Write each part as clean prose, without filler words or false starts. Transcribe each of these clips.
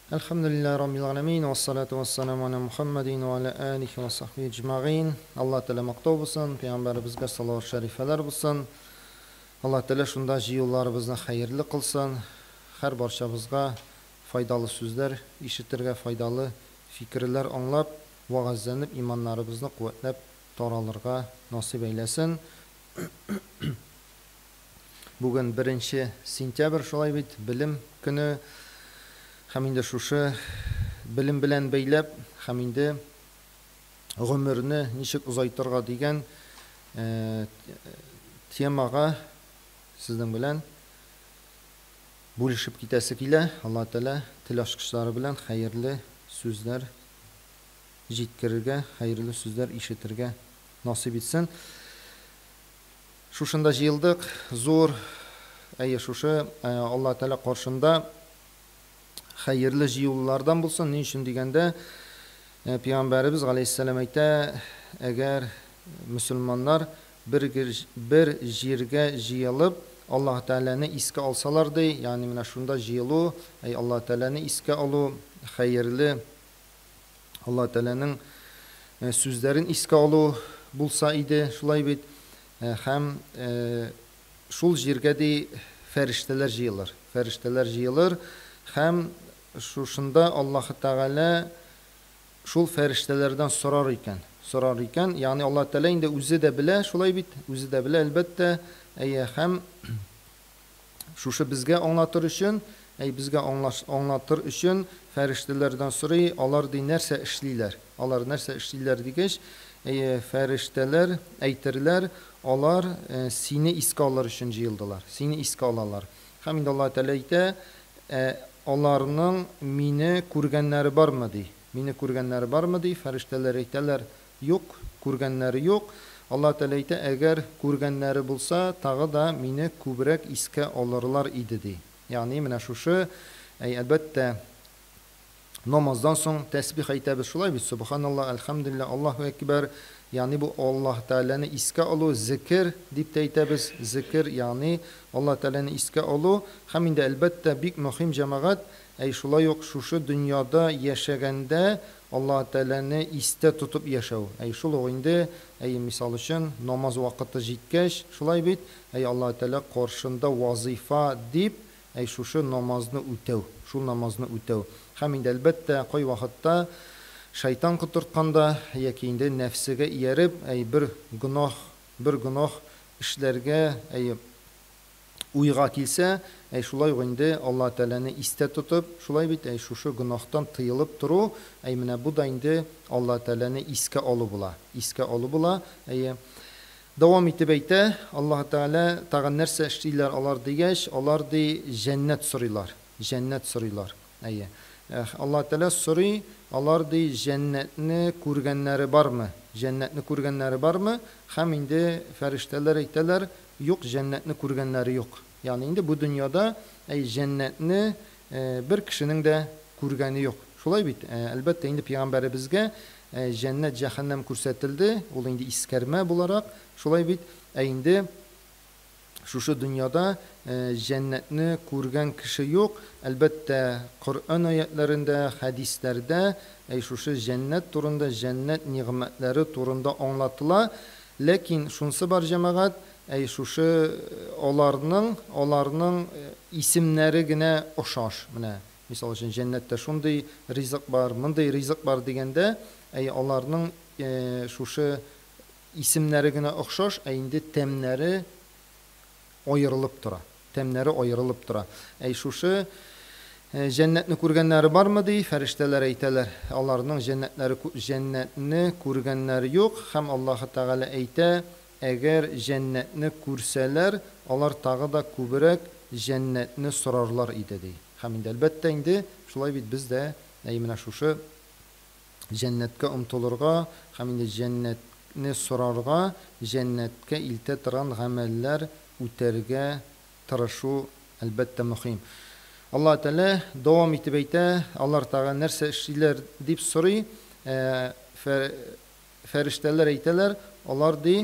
Әлхәмдүлилләһи раббил галәмин, вассалату вассаламу аля Мухаммадин ва аля алихи ва сахбихи әҗмәгыйн. Аллаһ Тәгалә мактау булсын, пәйгамбәребезгә салават шәрифәләр булсын. Аллаһ Тәгалә шунда җыюларыбызны хәерле кылсын. Һәр барчабызга файдалы сүзләр ишетергә, файдалы фикерләр аңлап, вәгазьләнеп, иманнарыбызны куәтләп таралырга насыйп әйләсен. Бүген беренче сентябрь, шулай бит, белем көне. Һәм инде шушы белем белән бәйләп, һәм инде гомерне ничек озайтырга дигән темага сезнең белән бүлешеп китәсе килә. Алла Тәгалә тел ачкычлары белән хәерле сүзләр җиткерергә, хәерле сүзләр ишетергә насыйп итсен. Шушында җыелдык, зур, әйе, шушы Аллаһ Тәгалә каршында хәерле җыюлылардан булсын. Ни өчен дигәндә, Пәйгамбәребез галәйһиссәлам әйтә, әгәр мөселманнар бер бер җиргә җыелып, Аллаһ Тәгаләне искә алсалар, ди, ягъни менә шунда җыелу, әй Аллаһ Тәгаләне искә алу, хәерле Аллаһ Тәгаләнең сүзләрен искә алу булса иде, шулай бит. Һәм шул җиргә ди фәрештәләр җыелыр. Фәрештәләр җыелыр һәм шушында Аллаһ Тәгалә шул фәрештәләрдән сорар икән. Сорар икән, ягъни Аллаһ Тәгалә инде үзе дә белә, шулай бит, үзе дә белә, әлбәттә. Әйе, һәм Шушы безгә аңлатыр өчен, әй, безгә аңлаш, аңлатыр өчен фәрештәләрдән сорый, алар, ди, нәрсә эшлиләр? Алар нәрсә эшлиләр дигәч, әйе, фәрештәләр әйтерләр, алар сине искә алыр өчен җыелдылар, сине искә алалар. Һәм инде Аллаһы Тәгалә әйтә, ә аларның мине күргәннәре бармы, ди. Мине күргәннәре бармы, ди, фәрештәләр әйтәләр, Юк, күргәннәре юк. Аллаһ Тәгалә әйтә, Әгәр күргәннәре булса, тагы да мине күбрәк искә алырлар иде, ди. Ягъни менә шушы, әй, әлбәттә, намаздан соң тәсбих әйтәбез, шулай бит, Сөбханаллаһ, әлхәмдүлилләһ, Аллаһу әкбәр. Ягъни бу Аллаһ Тәгаләне искә алу, зекер дип тә әйтәбез, зекер, ягъни Аллаһ Тәгаләне искә алу. Һәм инде, әлбәттә, бик мөһим, җәмәгать, әй, шулай ук шушы дөньяда яшәгәндә Аллаһ Тәгаләне истә тотып яшәү. Әй, шул ук инде, әй, мисал өчен, намаз вакыты җиткәч, шулай бит, әй, Аллаһ Тәгалә каршында вазыйфа дип, әй, шушы намазны үтәү, шул намазны үтәү. Һәм инде, әлбәттә, кайвакытта шайтан котыртканда яки инде нәфсегә ияреп, әй, бер гөнаһ, бер гөнаһ эшләргә, әй, уйга килсә, әй, шулай ук инде Аллаһ Тәгаләне истә тотып, шулай бит, әй, шушы гөнаһтан тыелып тору, әй, менә бу да инде Аллаһ Тәгаләне искә алу була, искә алу була, әйе. Дәвам итеп әйтә, Аллаһ Тәгалә, тагын нәрсә эшлиләр алар дигәч, алар, ди, җәннәт сорыйлар, җәннәт сорыйлар, әйе. Аллаһ Тәгалә сорый, алар, ди, җәннәтне күргәннәре бармы, җәннәтне күргәннәре бармы? Һәм инде фәрештәләр әйтәләр, Юк, җәннәтне күргәннәре юк. Ягъни инде бу дөньяда, әй, җәннәтне бер кешенең дә күргәне юк. Шулай бит? Әлбәттә, инде пәйгамбәребезгә җәннәт, җәһәннәм күрсәтелде, ул инде искәрмә буларак, шулай бит? Ә инде шушы дөньяда җәннәтне күргән кеше юк. Әлбәттә, Коръән аятьләрендә, хәдисләрдә, әй, шушы җәннәт турында, җәннәт нигъмәтләре турында аңлатыла. Ләкин шунсы бар, җәмәгать, әй, шушы аларның, аларның исемнәре генә ошаш. Менә, мисал өчен, җәннәттә шундый ризык бар, мондый ризык бар дигәндә, әй, аларның шушы исемнәре генә охшаш, ә инде тәмнәре аерылып тора. Тәмнәре аерылып тора. Әй, шушы җәннәтне күргәннәре бармы, ди, фәрештәләр әйтәләр, аларның җәннәтләре, җәннәтне күргәннәре юк, һәм Аллаһы Тәгалә әйтә, әгәр җәннәтне күрсәләр, алар тагы да күбрәк җәннәтне сорарлар иде, ди. Һәм инде, әлбәттә инде, шулай бит, без дә, әй, менә шушы җәннәткә омтылырга һәм инде җәннәтне сорарга, җәннәткә илтә торган гамәлләр үтәргә тырышу, әлбәттә, мөһим. Аллаһ Тәгалә дәвам итеп әйтә, алар тагы нәрсә эшлиләр дип сорый, фәрештәләр әйтәләр, алар, ди,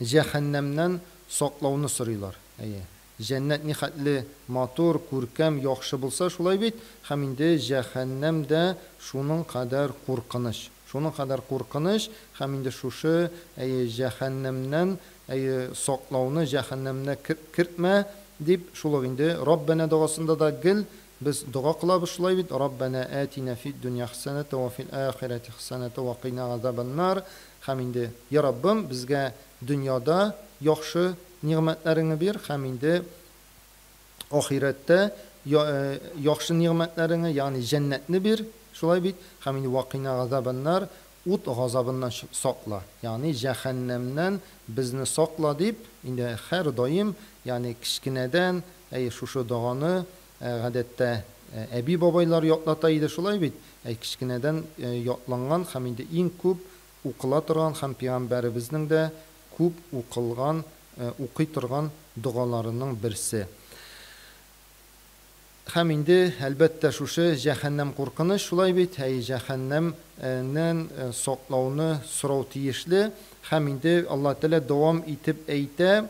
җәһәннәмнән саклауны сорыйлар. Әйе. Җәннәт нихәтле матур, күркәм, яхшы булса, шулай бит, һәм инде җәһәннәм дә шуның кадәр куркыныч. Шуның кадәр куркыныч, һәм инде шушы, әйе, җәһәннәмнән, әйе, саклауны, җәһәннәмнә кертмә, дип, шул ук инде Раббәнә догасында да гел без дога кылабыз шулай бит, Раббәнә атина фид дөнья хәсәнәтә ва фил ахирәти хәсәнәтә ва кыйна газабаннар. Һәм инде, Я Раббым, безгә дөньяда яхшы нигъмәтләреңне бир, һәм инде ахирәттә яхшы нигъмәтләреңне, ягъни җәннәтне бир, шулай бит, һәм инде ва кыйна газабаннар, ут газабыннан сакла, ягъни җәһәннәмнән безне сакла дип, инде һәрдаим, ягъни кечкенәдән, әйе, шушы доганы, гадәттә, әби-бабайлар ятлата иде, шулай бит, әй, кечкенәдән ятланган һәм инде иң күп укыла торган һәм пәйгамбәребезнең дә күп укылган, укый торган догаларының берсе. Һәм инде, әлбәттә, шушы җәһәннәм куркыныч, шулай бит, әй, җәһәннәмнән саклауны сорау тиешле. Һәм инде Аллаһ Тәгалә дәвам итеп әйтә,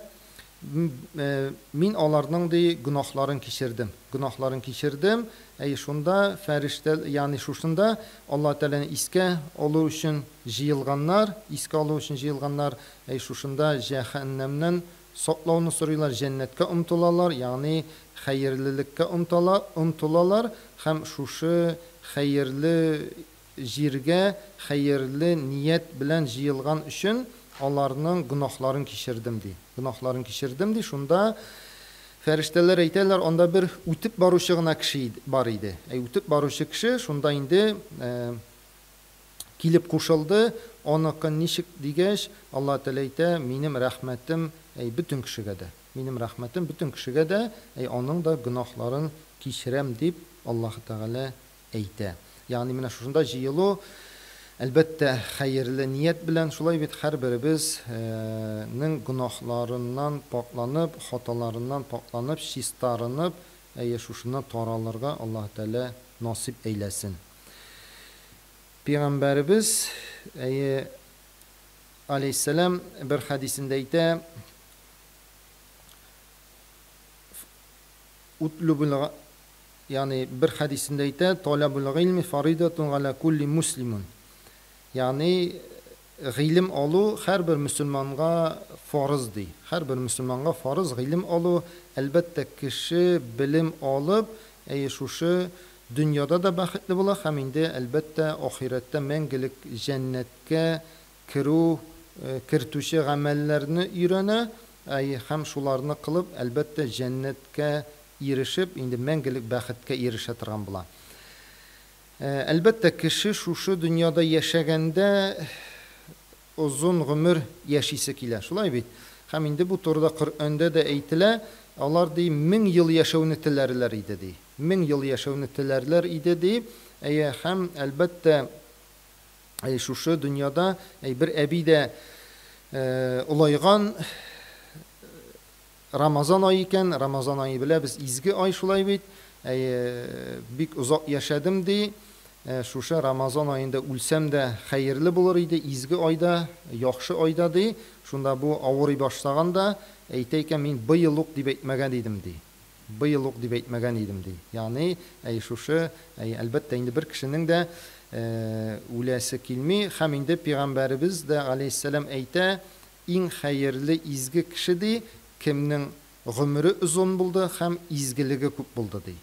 Мин аларның, ди, гөнаһларын кичердем. Гөнаһларын кичердем. Әй, шунда фәрештә, ягъни шушында Аллаһ Тәгаләне искә алу өчен җыелганнар, искә алу өчен җыелганнар, әй, шушында җәһәннәмнән саклауны сорыйлар, җәннәткә омтылалар, ягъни хәерлелеккә омтала, омтылалар һәм шушы хәерле җиргә хәерле ният белән җыелган өчен аларның гөнаһларын кичердем, ди. Гөнаһларын кичердем, ди. Шунда фәрештәләр әйтәләр, анда бер үтеп баручы гына кеше бар иде. Әй, үтеп баручы кеше шунда инде килеп кушылды. Аныкы ничек дигәч, Аллаһ Тәгалә әйтә, минем рәхмәтем, әй, бөтен кешегә дә. Минем рәхмәтем бөтен кешегә дә, әй, аның да гөнаһларын кичерәм, дип Аллаһ Тәгалә әйтә. Ягъни менә шушында җыелу, әлбәттә, хәерле ният белән, шулай бит, һәрберебез нең гөнаһларыннан пакьланып, хаталарыннан пакьланып, чистарынып, әйе, шушыннан таралырга Аллаһ Тәгалә насыйп әйләсен. Пәйгамбәребез, әйе, алейһиссәлам бер хәдисендә әйтә, Утлубул ягъни бер хәдисендә әйтә, Талабул гыйльми фаридатун галя кулли муслимун. Ягъни гыйлем алу һәрбер мөселманга фарыз ди. Һәрбер мөселманга фарыз гыйлем алу. Әлбәттә, кеше белем алып, әйе, шушы дөньяда да бәхетле була һәм инде, әлбәттә, ахирәттә мәңгелек җәннәткә керү, кертүче гамәлләрне өйрәнә, әйе, һәм шуларны кылып, әлбәттә, җәннәткә ирешеп, инде мәңгелек бәхеткә ирешә торган була. Әлбәттә, кеше шушы дөньяда яшәгәндә озын гомер яшисе килә, шулай бит? Һәм инде бу турыда Коръәндә дә әйтелә, алар, ди, 1000 ел яшәүне теләрләр иде, ди. 1000 ел яшәүне теләрләр иде, ди. Әйе, һәм, әлбәттә, әй, шушы дөньяда, әй, бер әби дә олайган, Рамазан ае икән, Рамазан ае беләбез, изге ай, шулай бит. Әйе, бик озак яшәдем, ди. Шушы Рамазан аенда үлсәм дә хәерле булыр иде, изге айда, яхшы айда, ди. Шунда бу авырый башлаган да, әйтә икән, мин быел ук дип әйтмәгән идем, ди. Быел ук дип әйтмәгән идем, ди. Ягъни, әй, шушы, әй, әлбәттә, инде бер кешенең дә үләсе килми. Һәм инде пәйгамбәребез дә, галәйһиссәлам, әйтә, Иң хәерле изге кеше, ди, кемнең гомере озын булды һәм изгелеге күп булды, ди.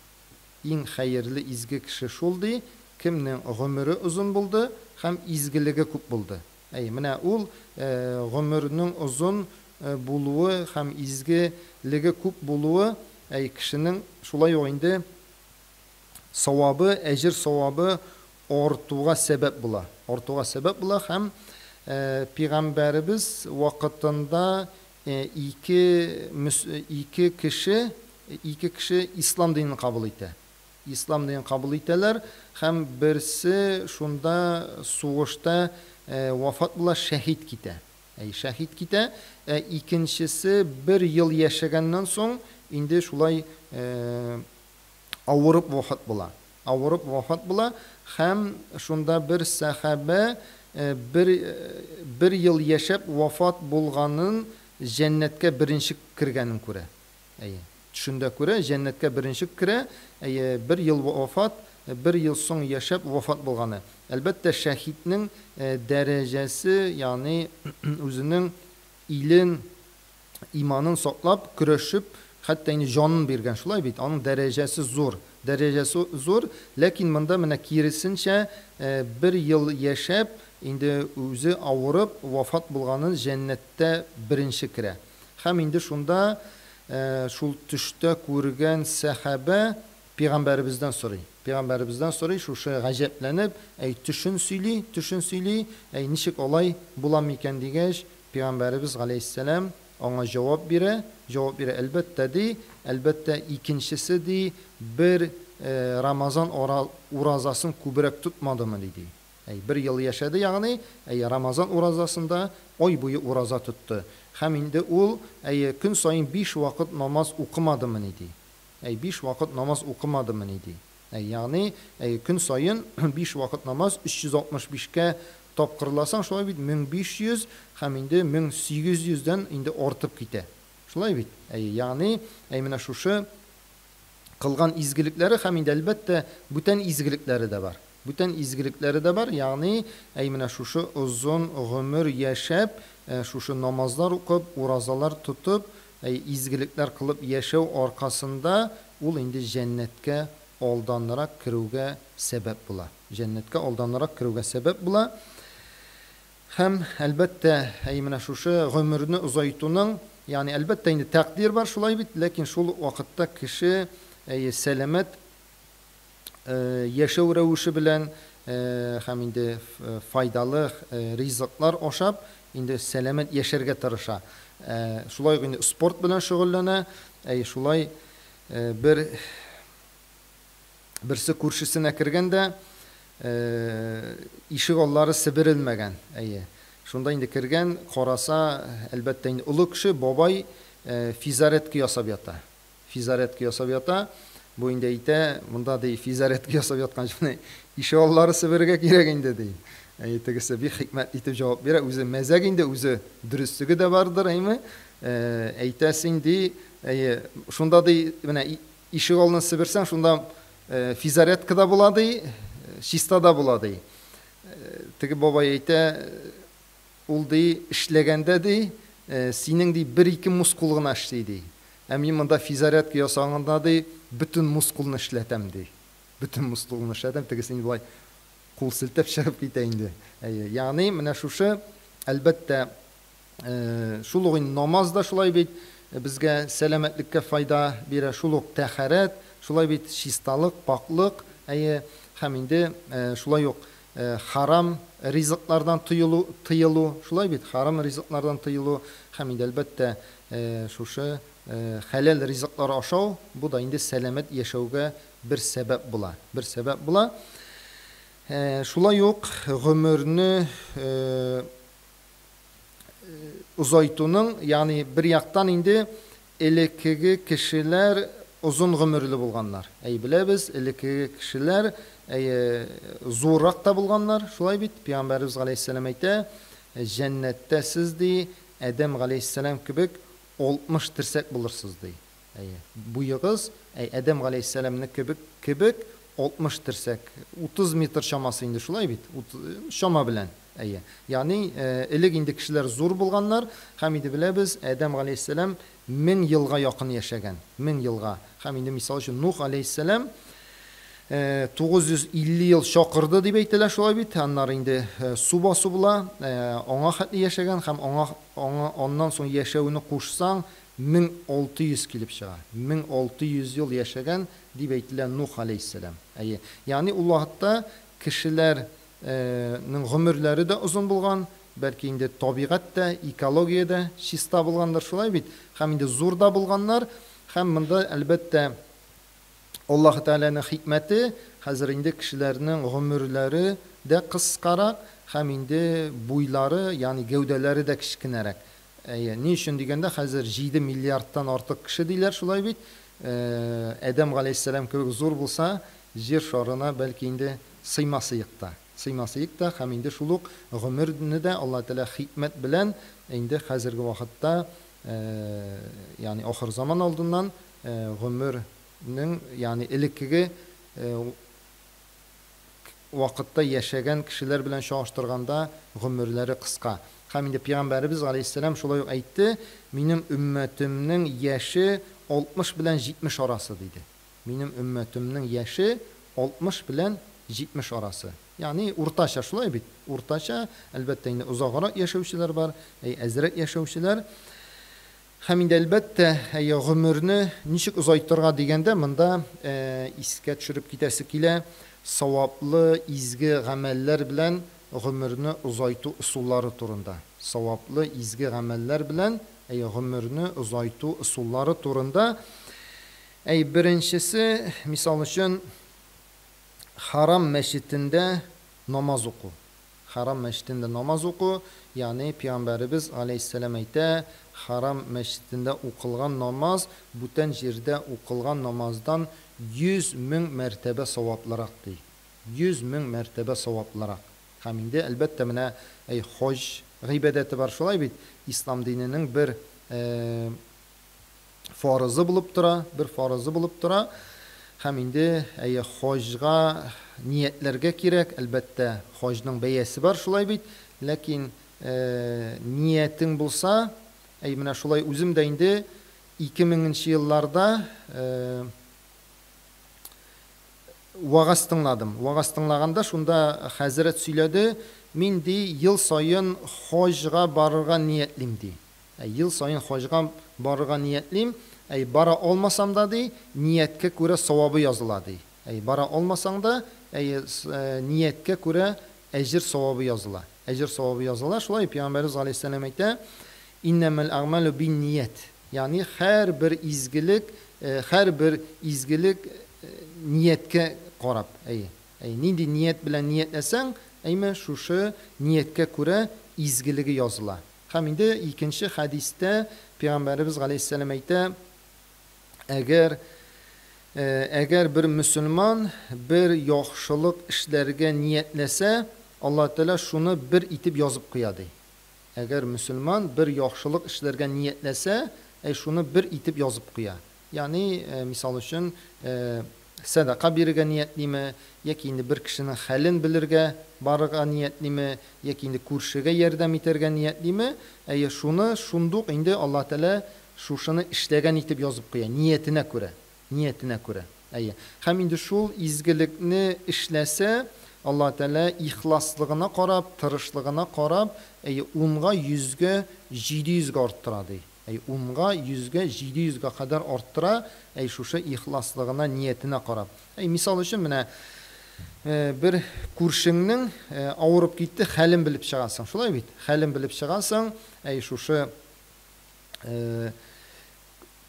Иң хәерле изге кеше шул, ди, кемнең гомере озын булды һәм изгелеге күп булды. Әйе, менә ул гомернең озын булуы һәм изгелеге күп булуы, әйе, кешенең шулай ук инде савабы, әҗер-савабы артуга сәбәп була. Артуга сәбәп була һәм пигамбәребез вакытында ике ике кеше ике кеше ислам динен кабул итә. Ислам динен кабул итәләр һәм берсе шунда сугышта вафат була, шәһид китә. Әй, шәһид китә. Ә икенчесе бер ел яшәгәннән соң инде шулай авырып вафат була. Авырып вафат була һәм шунда бер сәхабә бер бер ел яшәп вафат булганын җәннәткә беренче кергәнен күрә. Әйе. Төшендә күрә, җәннәткә беренче керә, әйе, бер ел вафат, бер ел соң яшәп вафат булганы. Әлбәттә, шәһиднең дәрәҗәсе, ягъни үзенең илен, иманын саклап, көрәшеп, хәтта инде җанын биргән, шулай бит? Аның дәрәҗәсе зур. Дәрәҗәсе зур, ләкин монда менә киресенчә, бер ел яшәп, инде үзе авырып вафат булганын җәннәттә беренче керә. Һәм инде шунда шул төштә күргән сәхабә пигамбәребездән сорый. Пигамбәребездән сорый, шушы гаҗәпләнеп, әй, төшен сөйли, төшен сөйли, әй, ничек алай була микән дигәч, пигамбәребез галәйһиссәлам аңа җавап бирә, җавап бирә, әлбәттә, ди, әлбәттә, икенчесе, ди, бер Рамазан уразасын күбрәк тотмадымы, ди. Әй, бер ел яшәде, ягъни, әйе, Рамазан уразасында ай буе ураза тотты. Һәм инде ул, әйе, көн саен биш вакыт намаз укымадымыни, ди. Әй, биш вакыт намаз укымадымыни, ди. Әй, ягъни, әйе, көн саен биш вакыт намаз 365 кә тапкырласаң, шулай бит, 1500 һәм инде 1800 дән инде артып китә. Шулай бит? Әйе, ягъни, әй, менә шушы кылган изгелекләре һәм инде, әлбәттә, бүтән изгелекләре дә бар. Бүтән изгелекләре дә бар, ягъни, әй менә шушы озын гомер яшәп, шушы намазлар укып, уразалар тотып, әй изгелекләр кылып яшәү аркасында ул инде җәннәткә алданрак керүгә сәбәп була. Җәннәткә алданрак керүгә сәбәп була. Һәм, әлбәттә, әй менә шушы гомерне озайтуның, ягъни, әлбәттә инде тәкъдир бар, шулай бит, ләкин шул ук вакытта кеше, әй, сәламәт яшәү рәвеше белән һәм инде файдалы ризыклар ашап, инде сәламәт яшәргә тырыша. Шулай ук инде спорт белән шөгыльләнә. Әй, шулай бер берсе күршесенә кергән дә, ишек аллары себерелмәгән. Әйе. Шунда инде кергән, караса, әлбәттә инде олы кеше, бабай физаретка ясап ята. Физзарядка ясап ята. Бу инде әйтә, монда ди физзарядка ясап яткан җаны ишегаллары себерергә кирәк инде ди. Әйе, тегесе бик хикмәтле итеп җавап бирә. Үзе мәзәк инде, үзе дөреслеге дә бардыр, әйме? Әйтә син ди, әйе, шунда ди, менә ишегалдын себерсәң, шунда физзарядка да була ди, чиста да була ди. Теге бабай әйтә, Ул, ди, эшләгәндә, ди, синең, ди, бер-ике мускул гына эшли, ди. Ә мин монда физзарядка ясаганда, ди, бөтен мускулны эшләтәм, ди. Бөтен мускулны эшләтәм, тегесе инде болай кул селтәп чыгып китә инде. Әйе, ягъни менә шушы, әлбәттә, шул ук инде намаз да шулай бит, безгә сәламәтлеккә файда бирә, шул ук тәһарәт, шулай бит, чисталык, пакьлык, әйе, һәм инде шулай ук Харам ризыклардан тыелу, тыелу, шулай бит, харам ризыклардан тыелу һәм инде, әлбәттә, шушы хәләл ризыклар ашау, бу да инде сәламәт яшәүгә бер сәбәп була, бер сәбәп була. Шулай ук гомерне озайтуның, ягъни бер яктан инде Элеккеге кешеләр озын гомерле булганнар. Әй, беләбез, элеккеге кешеләр, әйе, зуррак та булганнар, шулай бит? Пәйгамбәребез галәйһиссәлам әйтә, Җәннәттә сез, ди, Адәм галәйһиссәлам кебек 60 терсәк булырсыз, ди. Әйе, буегыз, әй, Адәм галәйһиссәламне кебек кебек 60 терсәк, 30 метр чамасы инде, шулай бит? Чама белән. Әйе. Ягъни, элек инде кешеләр зур булганнар, һәм инде беләбез, Адәм галәйһиссәлам 1000 елга якын яшәгән. 1000 елга. Һәм инде, мисал өчен, Нух галәйһиссәлам 950 ел чакырды дип әйтелә, шулай бит? Аннары инде су басу була, аңа хәтле яшәгән һәм аңа, аңа аннан соң яшәүне кушсаң, 1600 килеп чыга. 1600 ел яшәгән дип әйтелә Нух галәйһиссәлам. Әйе. Ягъни ул вакытта кешеләр Ның гомерләре дә озын булган, бәлки инде табигать тә, экология дә чиста булгандыр, шулай бит? Һәм инде зур да булганнар. Һәм монда, әлбәттә, Аллаһы Тәгаләнең хикмәте, хәзер инде кешеләрнең гомерләре дә кыскарак һәм инде буйлары, ягъни гәүдәләре дә кечкенәрәк. Әйе, ни өчен дигәндә, хәзер 7 миллиардтан артык кеше диләр, шулай бит? Адәм галәйһиссәлам кебек зур булса, Җир шарына бәлки инде сыймасыек та. Сыймасыек та һәм инде шул ук гомерне дә Аллаһы Тәгалә хикмәт белән инде хәзерге вакытта, ягъни ахыр заман алдыннан гомернең, ягъни элеккеге вакытта яшәгән кешеләр белән чагыштырганда гомерләре кыска. Һәм инде Пәйгамбәребез галәйһиссәлам шулай ук әйтте, Минем өммәтемнең яше 60 белән 70 арасы, диде. Минем өммәтемнең яше 60 белән 70 арасы. Ягъни уртача, шулай бит? Уртача, әлбәттә инде озаграк яшәүчеләр бар, әй әзрәк яшәүчеләр. Һәм инде әлбәттә, әйе, гомерне ничек озайтырга дигәндә, монда искә төшереп китәсе килә, саваплы, изге гамәлләр белән гомерне озайту ысуллары турында. Саваплы, изге гамәлләр белән, әйе, гомерне озайту ысуллары турында. Әй, беренчесе, мисал өчен, Харам мәчетендә намаз уку. Харам мәчетендә намаз уку, ягъни Пәйгамбәребез галәйһиссәлам әйтә, Харам мәчетендә укылган намаз бүтән җирдә укылган намаздан 100 мең мәртәбә саваплырак, ди. 100 мең мәртәбә саваплырак. Һәм инде, әлбәттә, менә әй хаҗ гыйбадәте бар, шулай бит? Ислам диненең бер фарызы булып тора, бер фарызы булып тора. Һәм инде, әйе, хаҗга ниятләргә кирәк, әлбәттә, хаҗның бәясе бар, шулай бит. Ләкин ниятең булса, әй, менә шулай үзем дә инде 2000 нче елларда вагаз тыңладым. Вагаз тыңлаганда шунда хәзрәт сөйләде, мин ди ел саен хаҗга барырга ниятлим ди. Әй, ел саен хаҗга барырга ниятлим, әй, бара алмасам да, ди, нияткә күрә савабы языла, ди. Әй, бара алмасаң да, әй, нияткә күрә әҗер савабы языла. Әҗер савабы языла. Шулай Пәйгамбәребез галәйһиссәлам әйтә, Иннәмәл әгъмалу бинният. Ягъни һәрбер изгелек, һәрбер изгелек нияткә карап, әйе. Әй, нинди ният белән ниятләсәң, әйме, шушы нияткә күрә изгелеге языла. Һәм инде икенче хәдистә Пәйгамбәребез галәйһиссәлам әйтә, Әгәр әгәр бер мөселман бер яхшылык эшләргә ниятләсә, Аллаһ Тәгалә шуны бер итеп язып куя, ди. Әгәр мөселман бер яхшылык эшләргә ниятләсә, әй, шуны бер итеп язып куя. Ягъни, мисал өчен, сәдака бирергә ниятлиме, яки инде бер кешенең хәлен белергә барырга ниятлиме, яки инде күршегә ярдәм итәргә ниятлиме, әйе, шуны шундук инде Аллаһ Тәгалә шушыны эшләгән итеп язып куя, ниятенә күрә, ниятенә күрә. Әйе. Һәм инде шул изгелекне эшләсә, Аллаһ Тәгалә ихласлыгына карап, тырышлыгына карап, әйе, унга, йөзгә, 700гә арттыра, ди. Әй, унга, йөзгә, 700гә кадәр арттыра, әй, шушы ихласлыгына, ниятенә карап. Әй, мисал өчен, менә бер күршеңнең авырып китте, хәлен белеп чыгасың. Шулай бит? Хәлен белеп чыгасың, әй, шушы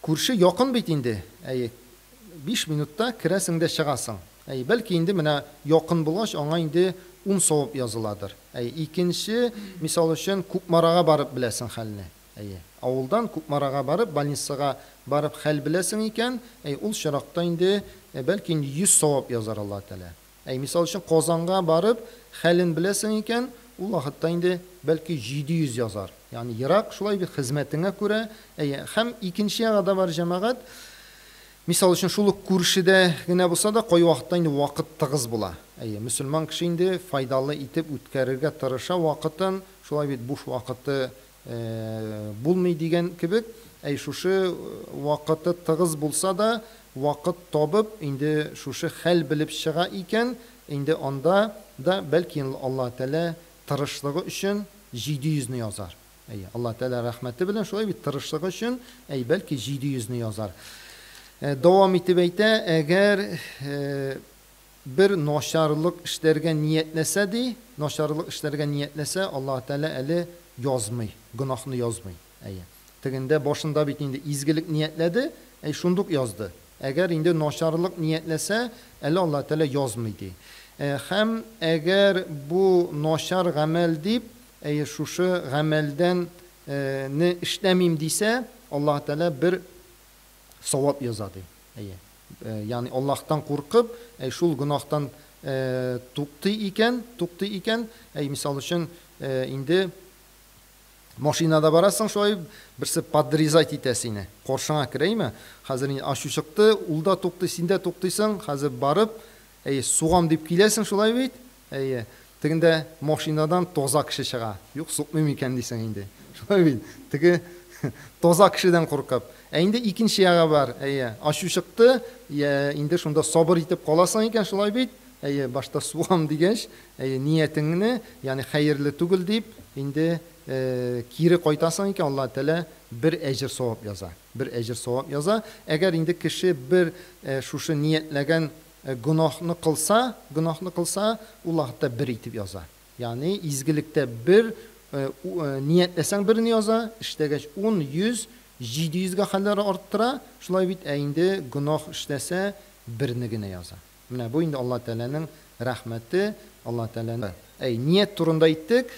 күрше якын бит инде. Әй, 5 минутта керәсең дә чыгасың. Әй, бәлки инде менә якын булгач, аңа инде 10 савап языладыр. Әй, икенче, мисал өчен, Кукмарага барып беләсең хәлне. Әйе. Авылдан Кукмарага барып, больницага барып хәл беләсең икән, әй, ул чиракта инде, бәлки инде 100 савап язар Аллаһ Тәгалә. Әй, мисал өчен, Казанга барып хәлен беләсең икән, ул вакытта инде, бәлки, 700 язар. Ягъни ерак, шулай бит, хезмәтеңә күрә. Әйе. Һәм икенче ягы да бар, җәмәгать. Мисал өчен, шул ук күршедә генә булса да, кайвакытта инде вакыт тыгыз була. Әйе, мөселман кеше инде файдалы итеп үткәрергә тырыша вакытын, шулай бит, буш вакыты булмый дигән кебек, әй, шушы вакыты тыгыз булса да, вакыт табып, инде шушы хәл белеп чыга икән, инде анда да, бәлки, Аллаһ Тәгалә тырышлыгы өчен 700 не язар. Әйе, Аллаһ Тәгалә рәхмәте белән, шулай бит, тырышлыгы өчен, әй, бәлки, 700 не язар. Дәвам итеп әйтә, әгәр Бер начарлык эшләргә ниятләсә, ди, начарлык эшләргә ниятләсә, Аллаһы Тәгалә әле язмый, гөнаһны язмый. Әйе. Тегендә башында бит инде изгелек ниятләде, әй, шундук язды. Әгәр инде начарлык ниятләсә, әле Аллаһы Тәгалә язмый, ди. Һәм әгәр бу начар гамәл дип, әйе, шушы гамәлдән не эшләмим дисә, Аллаһы Тәгалә бер савап яза, ди. Әйе. Ягъни Аллаһтан куркып, әй шул гөнаһтан туктый икән, туктый икән, әй мисал өчен, инде Машинада барасың, шулай берсе подрезать итә сине. Каршыңа керәйме? Хәзер инде ачу чыкты, ул да туктый, син дә туктыйсың. Хәзер барып, әйе, сугам дип киләсең, шулай бит? Әйе. Тегендә машинадан таза кеше чыга. Юк, сукмыйм икән дисең инде. Шулай бит? Теге таза кешедән куркып. Ә инде икенче ягы бар. Әйе, ачу чыкты, инде шунда сабыр итеп каласың икән, шулай бит? Әйе, башта сугам дигәч, әйе, ниятеңне, ягъни хәерле түгел дип, инде кире кайтасың икән, Аллаһ Тәгалә бер әҗер савап яза. Бер әҗер савап яза. Әгәр инде кеше бер шушы ниятләгән гөнаһны кылса, гөнаһны кылса, ул вакытта бер итеп яза. Ягъни изгелектә бер ниятләсәң берне яза, эшләгәч 10, 100, 700гә хәлләр арттыра, шулай бит, ә инде гөнаһ эшләсә, берне генә яза. Менә бу инде Аллаһ Тәгаләнең рәхмәте, Аллаһ Тәгаләнең. Әй, ният турында әйттек.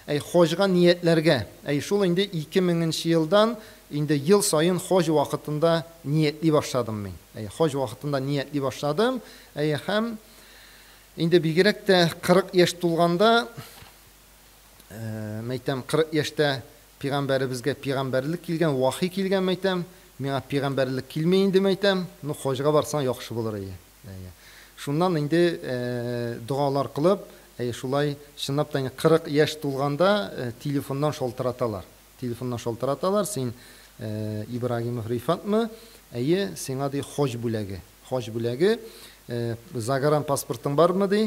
Әй, хаҗга ниятләргә. Әй, шул инде 2000 нче елдан инде ел саен хаҗ вакытында ниятли башладым мин. Әй, хаҗ вакытында ниятли башладым. Әй, һәм инде бигрәк тә 40 яшь тулганда, мәйтәм, 40 яшьтә пигамбәребезгә пигамбәрлек килгән, вахи килгән, мәйтәм, миңа пигамбәрлек килми инде, мәйтәм, ну, хаҗга барсаң яхшы булыр иде. Әйе. Шуннан инде догалар кылып, әйе, шулай чынлап та инде 40 яшь тулганда телефоннан шалтыраталар. Телефоннан шалтыраталар, син Ибрагимов Рифатмы? Әйе, сиңа ди хаҗ бүләге. Хаҗ бүләге, загран паспортың бармы ди?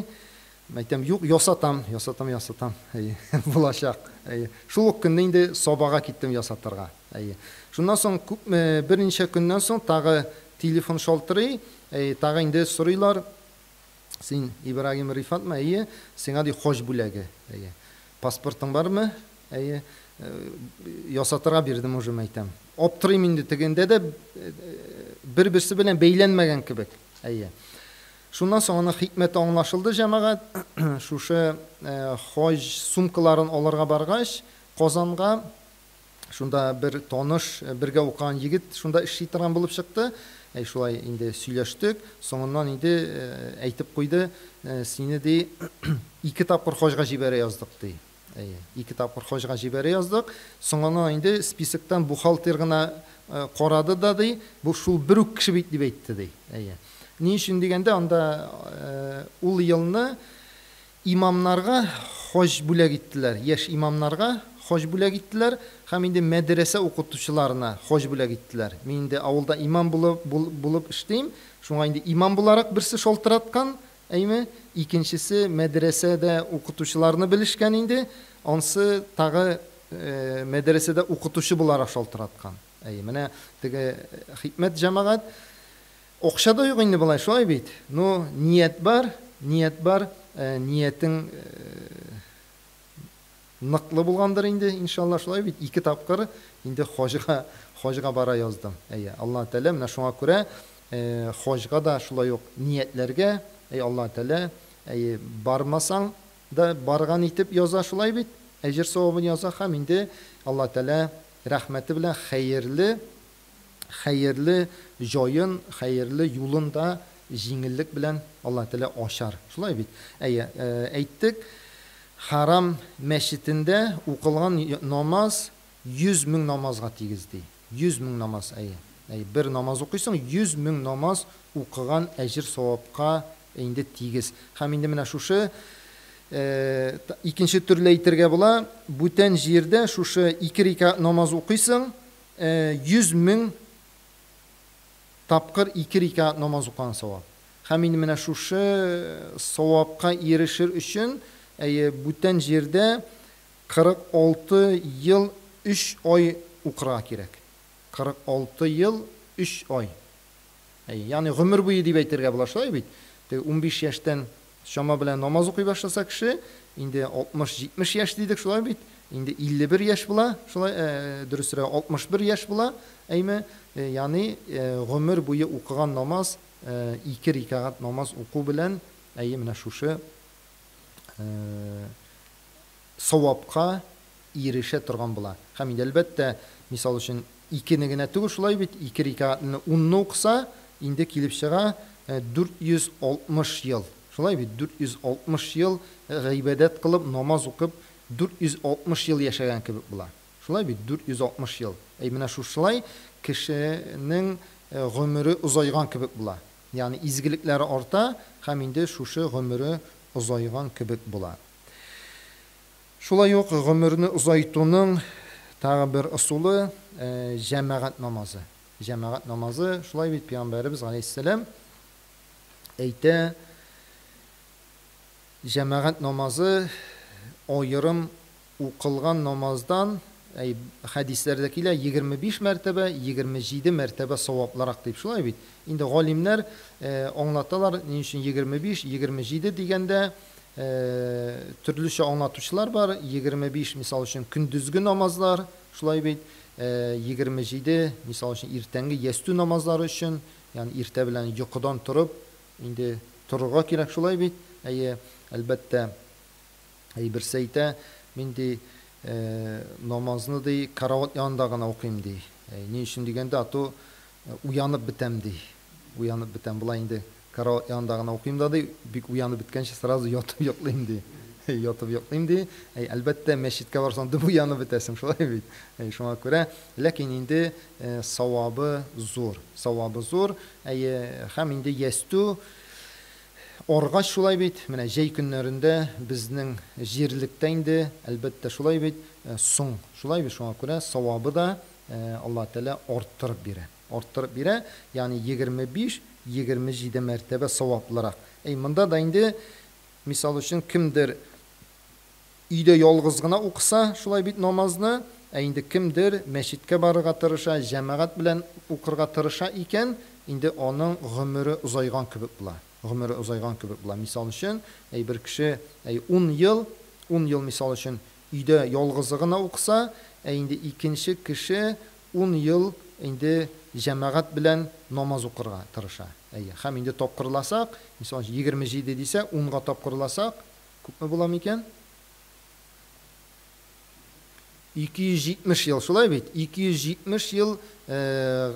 Әйтәм, юк, ясатам, ясатам, ясатам. Әйе, булачак. Әйе. Шул ук көнне инде Сабага киттем ясатырга. Әйе. Шуннан соң күпме, берничә көннән соң тагы телефон шалтырый. Әйе, тагы инде сорыйлар. Син Ибрагим Рифатмы? Әйе. Сиңа ди хаҗ бүләге. Әйе. Паспортың бармы? Әйе. Ясатырга бирдем уже, мәйтәм. Аптырыйм инде тегендә дә бер-берсе белән бәйләнмәгән кебек. Әйе. Шуннан соң аның хикмәте аңлашылды, җәмәгать. Шушы хаҗ сумкаларын алырга баргач, Казанга, шунда бер таныш, бергә укыган егет шунда эшли торган булып чыкты. Әй, шулай инде сөйләштек. Соңыннан инде әйтеп куйды, сине ди, ике тапкыр хаҗга җибәрә яздык, ди. Әйе, ике тапкыр хаҗга җибәрә яздык. Соңыннан инде списоктан бухгалтер гына карады да, ди, бу шул бер үк кеше бит, дип әйтте, ди. Әйе. Ни өчен дигәндә, анда ул елны имамнарга хаҗ бүләк иттеләр, яшь имамнарга хаҗ бүләк иттеләр һәм инде мәдрәсә укытучыларына хаҗ бүләк иттеләр. Мин инде авылда имам булып, булып эшлим, шуңа инде имам буларак берсе шалтыраткан, Әйме, икенчесе мәдрәсәдә укытучыларны белешкән инде, ансы тагы мәдрәсәдә укытучы буларак шалтыраткан. Әйе, менә теге хикмәт, җәмәгать. Акча да юк инде болай, шулай бит? Ну, ният бар, ният бар, ниятең ныклы булгандыр инде, иншалла, шулай бит? Ике тапкыр инде хаҗга, хаҗга бара яздым. Әйе, Аллаһ Тәгалә менә шуңа күрә хаҗга да шулай ук ниятләргә, әй Аллаһ Тәгалә, әйе, бармасаң да барган итеп яза, шулай бит? Әҗер савабын яза һәм инде Аллаһ Тәгалә рәхмәте белән хәерле, хәерле җаен, хәерле юлын да җиңеллек белән Аллаһ Тәгалә ачар. Шулай бит? Әйе, әйттек, Харам мәчетендә укылган намаз 100 мең намазга тигез, ди. 100 мең намаз, әйе. Әйе, бер намаз укыйсың, 100 мең намаз укыган әҗер-савапка инде тигез. Һәм инде менә шушы икенче төрле әйтергә була, бүтән җирдә шушы ике рикәгать намаз укыйсың, 100 мең тапкыр ике рикәгать намаз укыган савап. Һәм инде менә шушы савапка ирешер өчен, әйе, бүтән җирдә 46 ел 3 ай укырга кирәк. 46 ел 3 ай. Әйе, ягъни гомер буе дип әйтергә була, шулай бит? Теге 15 яшьтән чама белән намаз укый башласа кеше, инде 60-70 яшь дидек, шулай бит? Инде 51 яшь була, шулай, дөресрәге 61 яшь була, әйме? Ягъни гомер буе укыган намаз, ике рикәгать намаз уку белән, әйе, менә шушы савапка ирешә торган була. Һәм инде, әлбәттә, мисал өчен, икене генә түгел, шулай бит, ике рикәгатьне унны укыса, инде килеп чыга 460 ел. Шулай бит, 460 ел гыйбадәт кылып, намаз укып, 460 ел яшәгән кебек була. Шулай бит, 460 ел. Әй, менә шушылай кешенең гомере озайган кебек була. Ягъни изгелекләре арта һәм инде шушы гомере озайган кебек була. Шулай ук гомерне озайтуның тагы бер ысулы, җәмәгать намазы. Җәмәгать намазы, шулай бит, Пәйгамбәребез галәйһиссәлам әйтә, җәмәгать намазы аерым укылган намаздан, әй, хәдисләрдә килә, 25 мәртәбә, 27 мәртәбә саваплырак дип, шулай бит. Инде галимнәр аңлаталар, ни өчен 25, 27 дигәндә, төрлечә аңлатучылар бар. 25, мисал өчен, көндезге намазлар, шулай бит, 27, мисал өчен, иртәнге ястү намазлары өчен, ягъни иртә белән йокыдан торып, инде торырга кирәк, шулай бит. Әйе, әлбәттә, әй, берсе әйтә, мин ди, намазны ди, карават янында гына укыйм ди. Әй, ни өчен дигәндә, а то уянып бетәм ди. Уянып бетәм, болай инде карават янында гына укыйм да ди, бик уянып беткәнче сразу ятып йоклыйм ди. Ятып йоклыйм ди. Әй, әлбәттә, мәчеткә барсаң, дөп уянып бетәсең, шулай бит. Әй, шуңа күрә, ләкин инде савабы зур. Савабы зур. Әйе, һәм инде ястү аргач шулай бит, менә җәй көннәрендә безнең җирлектә инде, әлбәттә, шулай бит, соң. Шулай бит, шуңа күрә савабы да Аллаһ Тәгалә арттырып бирә. Арттырып бирә, ягъни 25, 27 мәртәбә саваплырак. Әй, монда да инде, мисал өчен, кемдер өйдә ялгыз гына укыса, шулай бит намазны, ә инде кемдер мәчеткә барырга тырыша, җәмәгать белән укырга тырыша икән, инде аның гомере озайган кебек була. Гомере озайган кебек була. Мисал өчен, әй, бер кеше, әй, 10 ел, 10 ел, мисал өчен, өйдә ялгызы гына укыса, ә инде икенче кеше 10 ел инде җәмәгать белән намаз укырга тырыша. Әйе. Һәм инде тапкырласак, мисал өчен, 27 дисә, 10-га тапкырласак, күпме була микән? 270 ел, шулай бит? 270 ел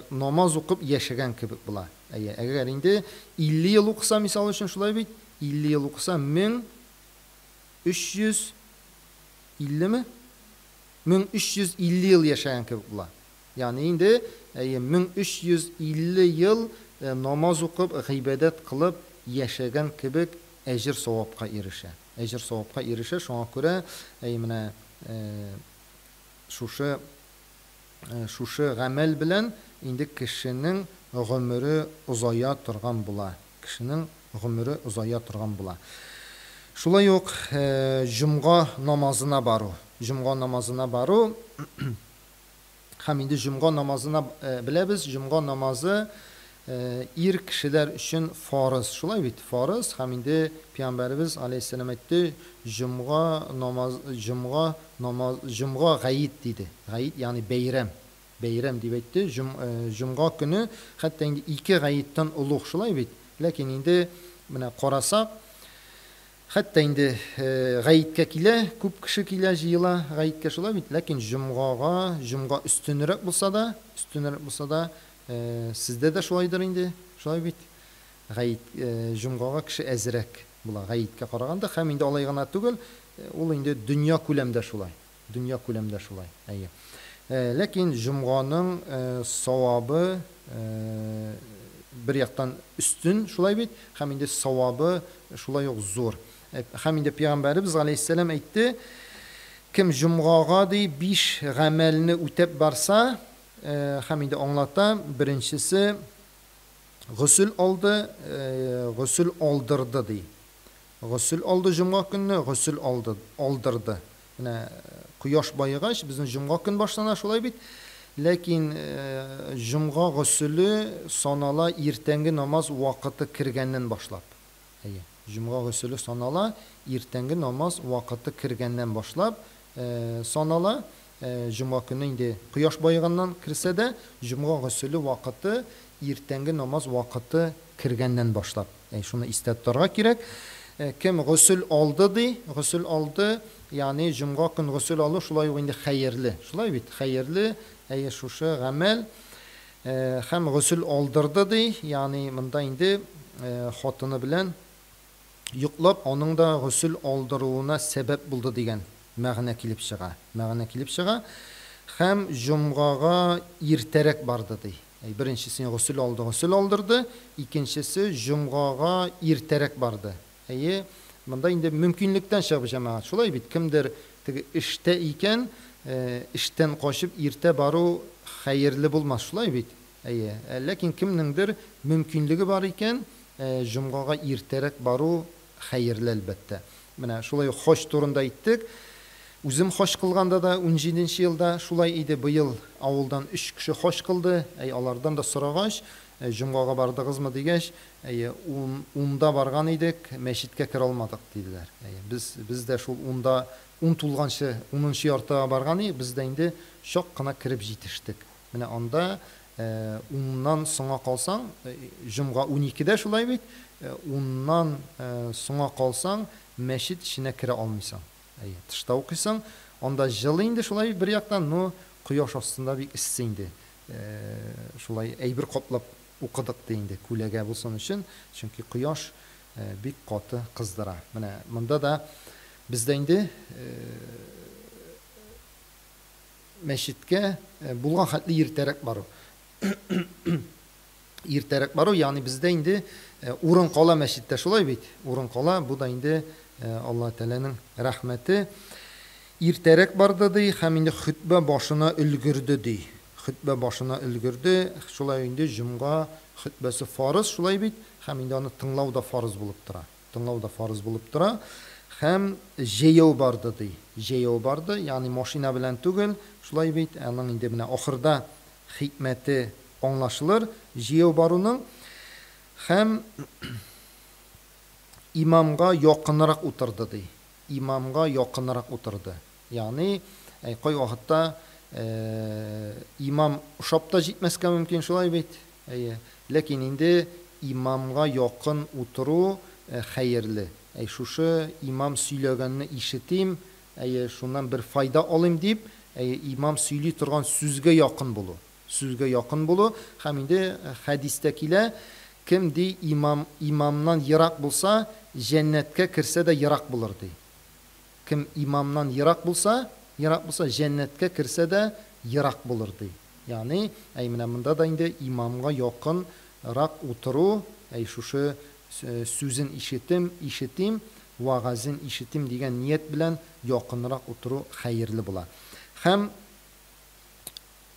намаз укып яшәгән кебек була. Әйе. Әгәр инде 50 ел укыса, мисал өчен, шулай бит? 50 ел укыса, 1350 ме? 1350 ел яшәгән кебек була. Ягъни инде, әйе, 1350 ел намаз укып, гыйбадәт кылып яшәгән кебек әҗер савапка ирешә. Әҗер савапка ирешә. Шуңа күрә, әйе, менә шушы шушы гамәл белән инде кешенең гомере озая торган була. Кешенең гомере озая торган була. Шулай ук җомга намазына бару. Җомга намазына бару һәм инде җомга намазына беләбез, җомга намазы ир кешеләр өчен фарыз. Шулай бит, фарыз. Һәм инде Пәйгамбәребез алейһиссәлам әйтте, җомга намаз, җомга намаз, җомга гаит диде. Гаит, ягъни бәйрәм. Бәйрәм дип әйтте. Җомга көне хәтта инде ике гаеттән олуг, шулай бит. Ләкин инде менә карасак, хәтта инде гаеткә килә, күп кеше килә, җыела гаеткә, шулай бит. Ләкин җомгага, җомга өстенрәк булса да, өстенрәк булса да, сездә дә шулайдыр инде, шулай бит. Гает, җомгага кеше әзрәк була гаеткә караганда. Һәм инде алай гына түгел, ул инде дөнья күләмдә шулай. Дөнья күләмдә шулай. Әйе. Ләкин җомганың савабы бер яктан өстен, шулай бит, һәм инде савабы шулай ук зур. Һәм инде Пәйгамбәребез галәйһиссәлам әйтте, кем җомгага ди биш гамәлне үтәп барса, һәм инде аңлата, беренчесе госел алды, госел алдырды ди. Госел алды җомга көнне, госел алды, алдырды. Менә кояш баегач, безнең җомга көн башлана, шулай бит. Ләкин җомга госеле санала иртәнге намаз вакыты кергәннән башлап. Әйе, җомга госеле санала иртәнге намаз вакыты кергәннән башлап санала. Җомга көне инде кояш баеганнан керсә дә, җомга госеле вакыты иртәнге намаз вакыты кергәннән башлап. Әй, шуны истә тотарга кирәк. Кем госел алды ди, госел алды, ягъни җомга көн госел алу шулай ук инде хәерле. Шулай бит, хәерле, әйе, шушы гамәл. Һәм госел алдырды ди, ягъни монда инде хатыны белән йоклап, аның да госел алдыруына сәбәп булды дигән мәгънә килеп чыга. Мәгънә килеп чыга. Һәм җомгага иртәрәк барды, ди. Әй, беренчесе госел алды, госел алдырды, икенчесе җомгага иртәрәк барды. Әйе, монда инде мөмкинлектән чыгып, җәмәгать, шулай бит, кемдер теге эштә икән, эштән качып иртә бару хәерле булмас, шулай бит? Әйе, ләкин кемнеңдер мөмкинлеге бар икән, җомгага иртәрәк бару хәерле, әлбәттә. Менә шулай ук хаҗ турында әйттек. Үзем хаҗ кылганда да унҗиденче елда шулай иде. Быел авылдан өч кеше хаҗ кылды. Әй, алардан да сорагач, җомгага бардыгызмы дигәч, әйе, ун, унда барган идек, мәчеткә керә алмадык, диделәр. Әйе, без, без дә шул унда, ун тулганчы, унынчы яртыга барган идек, без дә инде чак кына кереп җитештек. Менә анда уннан соңа калсаң, җомга уникедә шулай бит, уннан соңа калсаң, мәчет эченә керә алмыйсың. Әйе, тышта укыйсың. Анда җылы инде шулай бит бер яктан, но кояш астында бик эссе инде. Шулай әйбер каплап укыдык ди инде, күләгә булсын өчен, чөнки кояш бик каты кыздыра. Менә монда да бездә инде мәчеткә булган хәтле иртәрәк бару. Иртәрәк бару, ягъни бездә инде урын кала мәчеттә, шулай бит? Урын кала, бу да инде Алла Тәгаләнең рәхмәте. Иртәрәк барды ди һәм инде хөтбә башына өлгерде ди. Хөтбә башына өлгерде. Шулай инде җомга хөтбәсе фарыз, шулай бит? Һәм инде аны тыңлау да фарыз булып тора. Тыңлау да фарыз булып тора. Һәм җәяү барды, ди. Җәяү барды, ягъни машина белән түгел, шулай бит, аның инде менә ахырда хикмәте аңлашылыр, җәяү баруның. Һәм имамга якынрак утырды, ди. Имамга якынрак утырды. Ягъни, кай вакытта имам ошап та җитмәскә мөмкин, шулай бит? Әйе. Ләкин инде имамга якын утыру хәерле. Әй, шушы имам сөйләгәнне ишетим, әйе, шуннан бер файда алыйм дип, әйе, имам сөйли торган сүзгә якын булу. Сүзгә якын булу. Һәм инде хәдистә килә, кем, ди, имам, имамнан ерак булса, җәннәткә керсә дә ерак булыр, ди. Кем имамнан ерак булса, ерак булса, җәннәткә керсә дә ерак булыр, ди. Ягъни, әй, менә монда да инде имамга якын рак утыру, әй, шушы сүзен ишетем, ишетим, вәгазен ишетим дигән ният белән якынрак утыру хәерле була. Һәм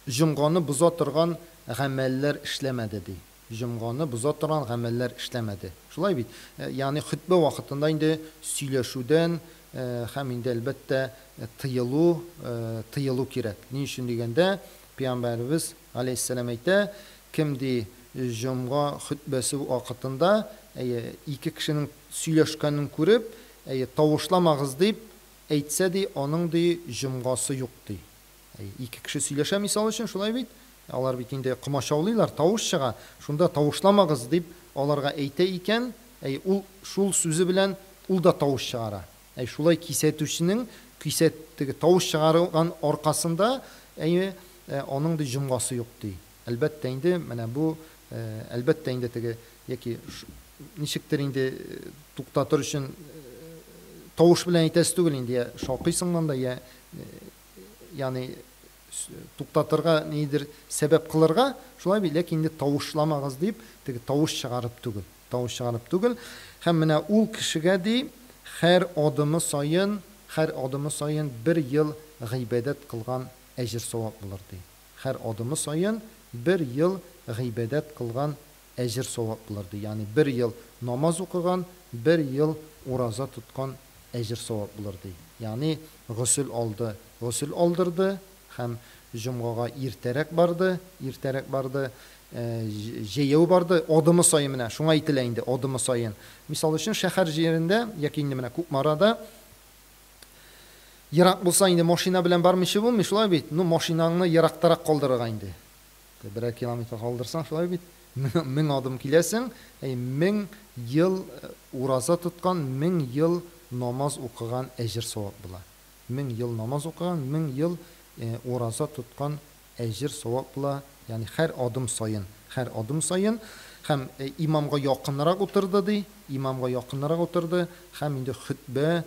җомганы боза торган гамәлләр эшләмәде, ди. Җомганы боза торган гамәлләр эшләмәде. Шулай бит? Ягъни хөтбә вакытында инде сөйләшүдән һәм инде, әлбәттә, тыелу, тыелу кирәк. Ни өчен дигәндә, Пәйгамбәребез галәйһиссәлам әйтә, кем, ди, җомга хөтбәсе вакытында, әйе, ике кешенең сөйләшкәнен күреп, әйе, тавышламагыз дип әйтсә, ди, аның, ди, җомгасы юк, ди. Ике кеше сөйләшә, мисал өчен, шулай бит? Алар бит инде комачаулыйлар, тавыш чыга. Шунда тавышламагыз дип аларга әйтә икән, әй, ул шул сүзе белән ул да тавыш чыгара. Әй, шулай кисәтүченең кисәт теге тавыш чыгарган аркасында, әйе, аның ди җомгасы юк ди. Әлбәттә инде, менә бу, әлбәттә инде теге яки ничектер инде туктатыр өчен тавыш белән әйтәсе түгел инде, я шакыйсың монда, я ягъни туктатырга нидер сәбәп кылырга, шулай бит, ләкин инде тавышламагыз дип, теге тавыш чыгарып түгел, тавыш чыгарып түгел. Һәм менә ул кешегә ди, һәр адымы саен, һәр адымы саен бер ел гыйбадәт кылган әҗер-савап булыр ди. Һәр адымы саен бер ел гыйбадәт кылган әҗер-савап булыр ди. Ягъни бер ел намаз укыган, бер ел ураза тоткан әҗер-савап булыр ди. Ягъни госел алды, госел алдырды һәм җомгага иртәрәк барды, иртәрәк барды, җәяү барды, адымы саен менә шуңа әйтелә инде, адымы саен. Мисал өчен, шәһәр җирендә яки инде менә Кукмарада ерак булса инде машина белән бармыйча булмый, шулай бит? Ну, машинаңны ерактарак калдырырга инде. Берәр километр калдырсаң, шулай бит? Мең адым киләсең, әй, мең ел ураза тоткан, мең ел намаз укыган әҗер-савап була. Мең ел намаз укыган, мең ел ураза тоткан әҗер-савап була, ягъни һәр адым саен, һәр адым саен. Һәм имамга якынрак утырды, ди, имамга якынрак утырды, һәм инде хөтбә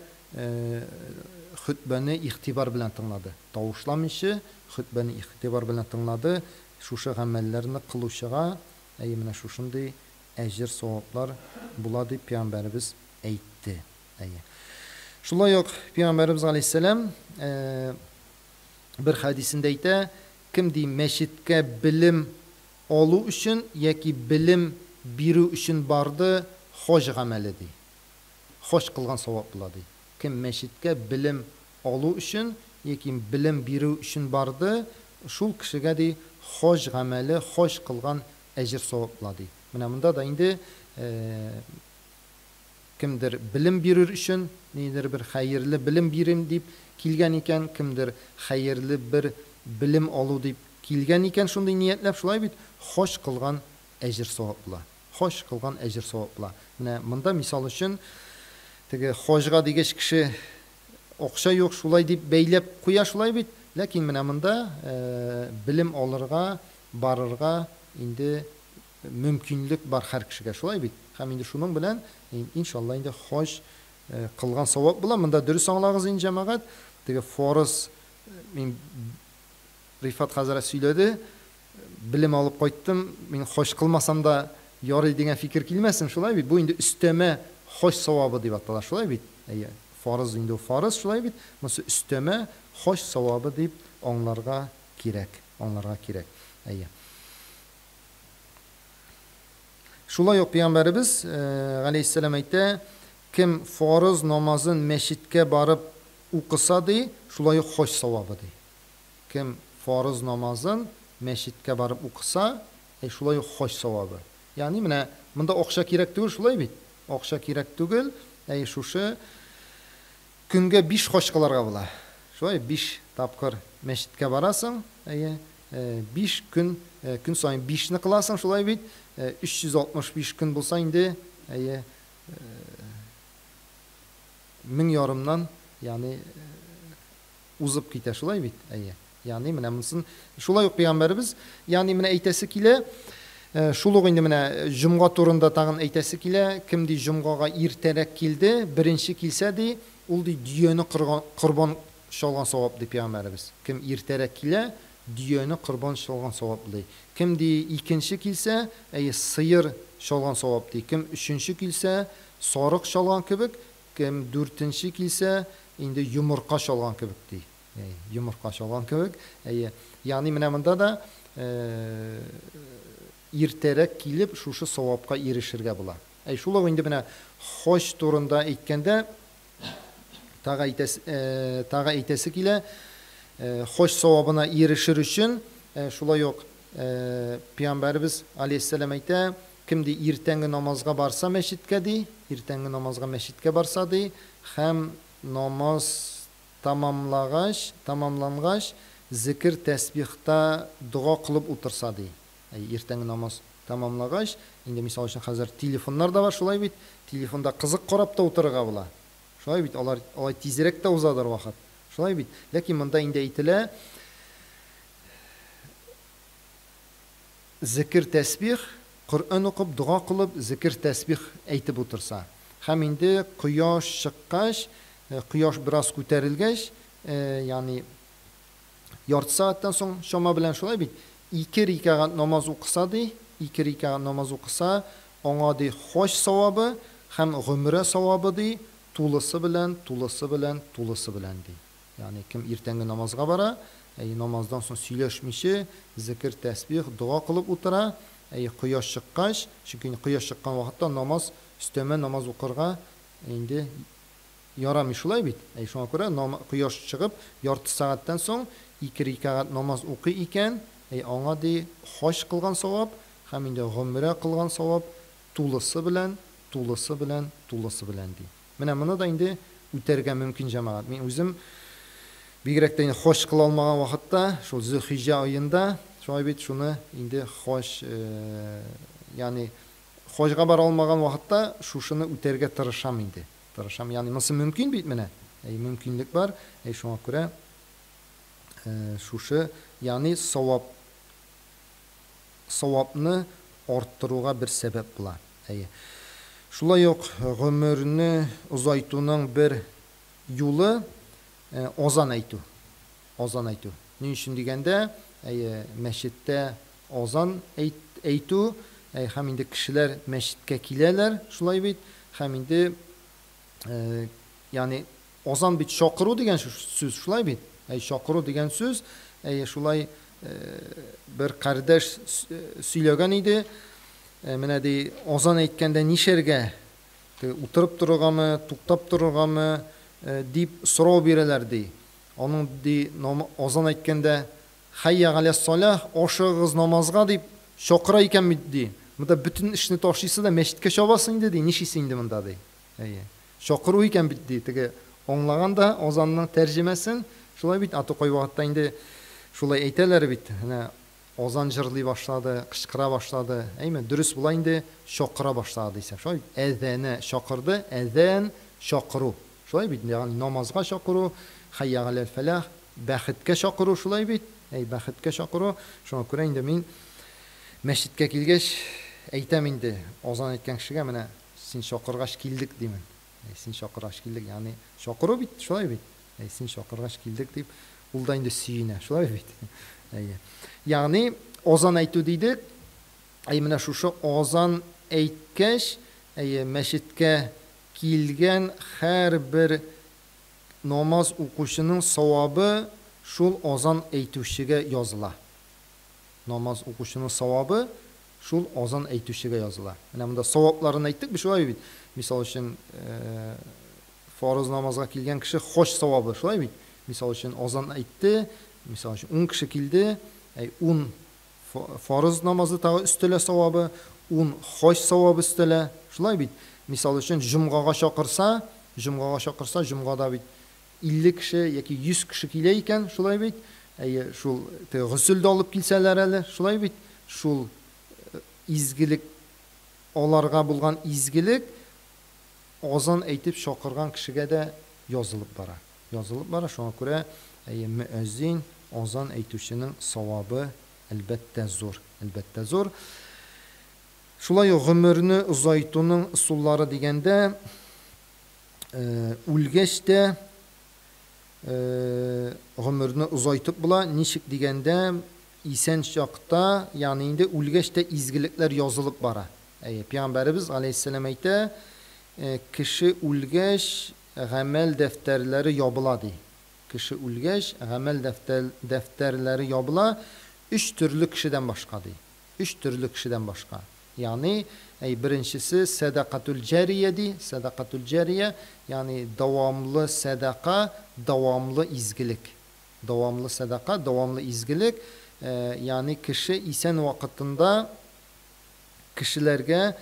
хөтбәне игътибар белән тыңлады. Тавышламыйча, хөтбәне игътибар белән тыңлады. Шушы гамәлләрне кылучыга, әйе, менә шушындый әҗер-саваплар була дип пәйгамбәребез әйтте. Әйе. Шулай ук пәйгамбәребез галәйһиссәлам бер хәдисендә әйтә, кем ди мәчеткә белем алу өчен яки белем бирү өчен барды, хаҗ гамәле ди. Хаҗ кылган савап була ди. Кем мәчеткә белем алу өчен яки белем бирү өчен барды, шул кешегә ди хаҗ гамәле, хаҗ кылган әҗер-савап була ди. Менә монда да инде кемдер белем бирер өчен, ниндидер бер хәерле белем бирим дип килгән икән, кемдер хәерле бер белем алу дип килгән икән, шундый ниятләп, шулай бит, хаҗ кылган әҗер-савап була. Хаҗ кылган әҗер-савап була. Менә монда, мисал өчен, теге хаҗга дигәч кеше акча юк, шулай дип бәйләп куя, шулай бит. Ләкин менә монда белем алырга барырга инде мөмкинлек бар һәр кешегә, шулай бит. Һәм инде шуның белән, иншалла, инде хаҗ кылган савап була. Монда дөрес аңлагыз инде, җәмәгать, теге фарыз, мин Рифат хәзрәт сөйләде, белем алып кайттым, мин хаҗ кылмасам да ярый дигән фикер килмәсен, шулай бит? Бу инде өстәмә хаҗ савабы дип атала, шулай бит? Әйе, фарыз инде ул фарыз, шулай бит? Монысы өстәмә хаҗ савабы дип аңларга кирәк, аңларга кирәк. Әйе. Шулай ук Пәйгамбәребез галәйһиссәлам әйтә, кем фарыз намазын мәчеткә барып укыса ди, шулай ук хаҗ савабы ди. Кем фарыз намазын мәчеткә барып укыса, әй, шулай ук хаҗ савабы. Ягъни менә монда акча кирәк түгел, шулай бит? Акча кирәк түгел, әй, шушы көнгә биш хаҗ кыларга була. Шулай биш тапкыр мәчеткә барасың, әйе, биш көн, көн саен бишне кыласың, шулай бит? 365 көн булса инде, әйе, мең ярымнан, ягъни узып китә, шулай бит? Әйе. Ягъни менә монысын шулай ук пәйгамбәребез, ягъни менә әйтәсе килә, шул ук инде менә җомга турында тагын әйтәсе килә, кем ди җомгага иртәрәк килде, беренче килсә ди, ул ди дөяне корбан чалган савап ди пәйгамбәребез. Кем иртәрәк килә, дөяне корбан чалган савап ди. Кем ди икенче килсә, әйе, сыер чалган савап ди. Кем өченче килсә, сарык чалган кебек, Кем дүртенче килсә, инде йомырка чалган кебек, ди. Әйе, йомырка чалган кебек. Әйе. Ягъни менә монда да иртәрәк килеп, шушы савапка ирешергә була. Әй, шул ук инде менә хаҗ турында әйткәндә, тагы әйтәсе, тагы әйтәсе килә, хаҗ савабына ирешер өчен, шулай ук Пәйгамбәребез алейһиссәлам әйтә, Кем, ди, иртәнге намазга барса мәчеткә, ди, иртәнге намазга мәчеткә барса, ди, һәм намаз тәмамлагач, тәмамлангач, зекер, тәсбихта дога кылып утырса, ди. Әй, иртәнге намаз тәмамлагач, инде мисал өчен хәзер телефоннар да бар, шулай бит, телефонда кызык карап та утырырга була. Шулай бит, алар алай тизрәк тә узадыр вакыт. Шулай бит. Ләкин монда инде әйтелә, Зекер-тәсбих, Коръән укып, дога кылып, зекер-тәсбих әйтеп утырса. Һәм инде кояш чыккач, кояш бераз күтәрелгәч, ягъни ярты сәгатьтән соң чама белән шулай бит, ике рикәгать намаз укыса, ди, ике рикәгать намаз укыса, аңа, ди, хаҗ савабы һәм гомрә савабы, ди, тулысы белән, тулысы белән, тулысы белән, ди. Ягъни кем иртәнге намазга бара, әйе, намаздан соң сөйләшмиче, зекер, тәсбих, дога кылып утыра, әйе, кояш чыккач, чөнки инде кояш чыккан вакытта намаз, өстәмә намаз укырга инде ярамый, шулай бит? Әйе, шуңа күрә кояш чыгып, ярты сәгатьтән соң ике рикәгать намаз укый икән, әйе, аңа, ди, хаҗ кылган савап һәм инде гомрә кылган савап тулысы белән, тулысы белән, тулысы белән, ди. Менә моны да инде үтәргә мөмкин, җәмәгать. Мин үзем бигрәк тә инде хаҗ кыла алмаган вакытта, шул Зөлхиҗҗә аенда, шулай бит, шуны инде хаҗ, ягъни хаҗга бара алмаган вакытта шушыны үтәргә тырышам инде. Тырышам. Ягъни монысы мөмкин бит менә. Әй, мөмкинлек бар. Әй, шуңа күрә шушы, ягъни савап савапны арттыруга бер сәбәп була. Әйе. Шулай ук гомерне озайтуның бер юлы, азан әйтү. Азан әйтү. Ни өчен дигәндә, әйе, мәчеттә азан әйтү, һәм инде кешеләр мәчеткә киләләр, шулай бит, һәм инде, ягъни азан бит чакыру дигән сүз, шулай бит? Әй, чакыру дигән сүз, әйе, шулай бер кардәш сөйләгән иде. Менә ди, азан әйткәндә нишәргә? Утырып торыргамы, туктап торыргамы дип сорау бирәләр ди. Аның ди, азан әйткәндә Хәйя галәс салах, ашыгыгыз намазга дип чакыра икән бит ди. Монда бөтен эшне ташлыйсы да мәчеткә чабасы инде ди, нишисе инде монда ди. Әйе. Чакыру икән бит ди, теге аңлаган да азанның тәрҗемәсен, шулай бит, а то кайвакытта инде шулай әйтәләр бит, әнә азан җырлый башлады, кычкыра башлады, әйме, дөрес була инде, чакыра башлады дисәң, шулай бит, әзәнә чакырды, әзән чакыру, шулай бит, ягъни намазга чакыру, хәйя галәл фәлах, бәхеткә чакыру, шулай бит, әй, бәхеткә чакыру, шуңа күрә инде мин мәчеткә килгәч әйтәм инде азан әйткән кешегә, менә Син чакыргач килдек, димен. Әй, син чакыргач килдек, ягъни чакыру бит, шулай бит? Әй, син чакыргач килдек дип, ул да инде сөенә, шулай бит? Әйе. Ягъни азан әйтү дидек. Әй, менә шушы азан әйткәч, әйе, мәчеткә килгән һәрбер намаз укучының савабы шул азан әйтүчегә языла. Намаз укучының савабы шул азан әйтүчегә языла. Менә монда савапларын әйттек бит, шулай бит? Мисал өчен, фарыз намазга килгән кеше хаҗ савабы, шулай бит? Мисал өчен, азан әйтте, мисал өчен, 10 кеше килде, әй, 10 фарыз намазы тагы өстәлә савабы, 10 хаҗ савабы өстәлә, шулай бит? Мисал өчен, җомгага чакырса, җомгага чакырса, җомгада бит 50 кеше яки 100 кеше килә икән, шулай бит? Әйе, шул теге госел дә алып килсәләр әле, шулай бит? Шул изгелек, аларга булган изгелек азан әйтеп чакырган кешегә дә язылып бара. Язылып бара, шуңа күрә, әйе, мөәззин, азан әйтүченең савабы, әлбәттә, зур. Әлбәттә, зур. Шулай ук гомерне озайтуның ысуллары дигәндә, Үлгәч тә гомерне озайтып була. Ничек дигәндә, исән чакта, ягъни инде үлгәч тә изгелекләр язылып бара. Әйе, пәйгамбәребез галәйһиссәлам әйтә, кеше үлгәч, гамәл дәфтәрләре ябыла, ди. Кеше үлгәч, гамәл дәфтәрләре ябыла, өч төрле кешедән башка, ди. Өч төрле кешедән башка. Ягъни, әй, беренчесе, сәдакатул җәрия ди, сәдакатул җәрия, ягъни дәвамлы сәдака, дәвамлы изгелек. Дәвамлы сәдака, дәвамлы изгелек, ягъни кеше исән вакытында кешеләргә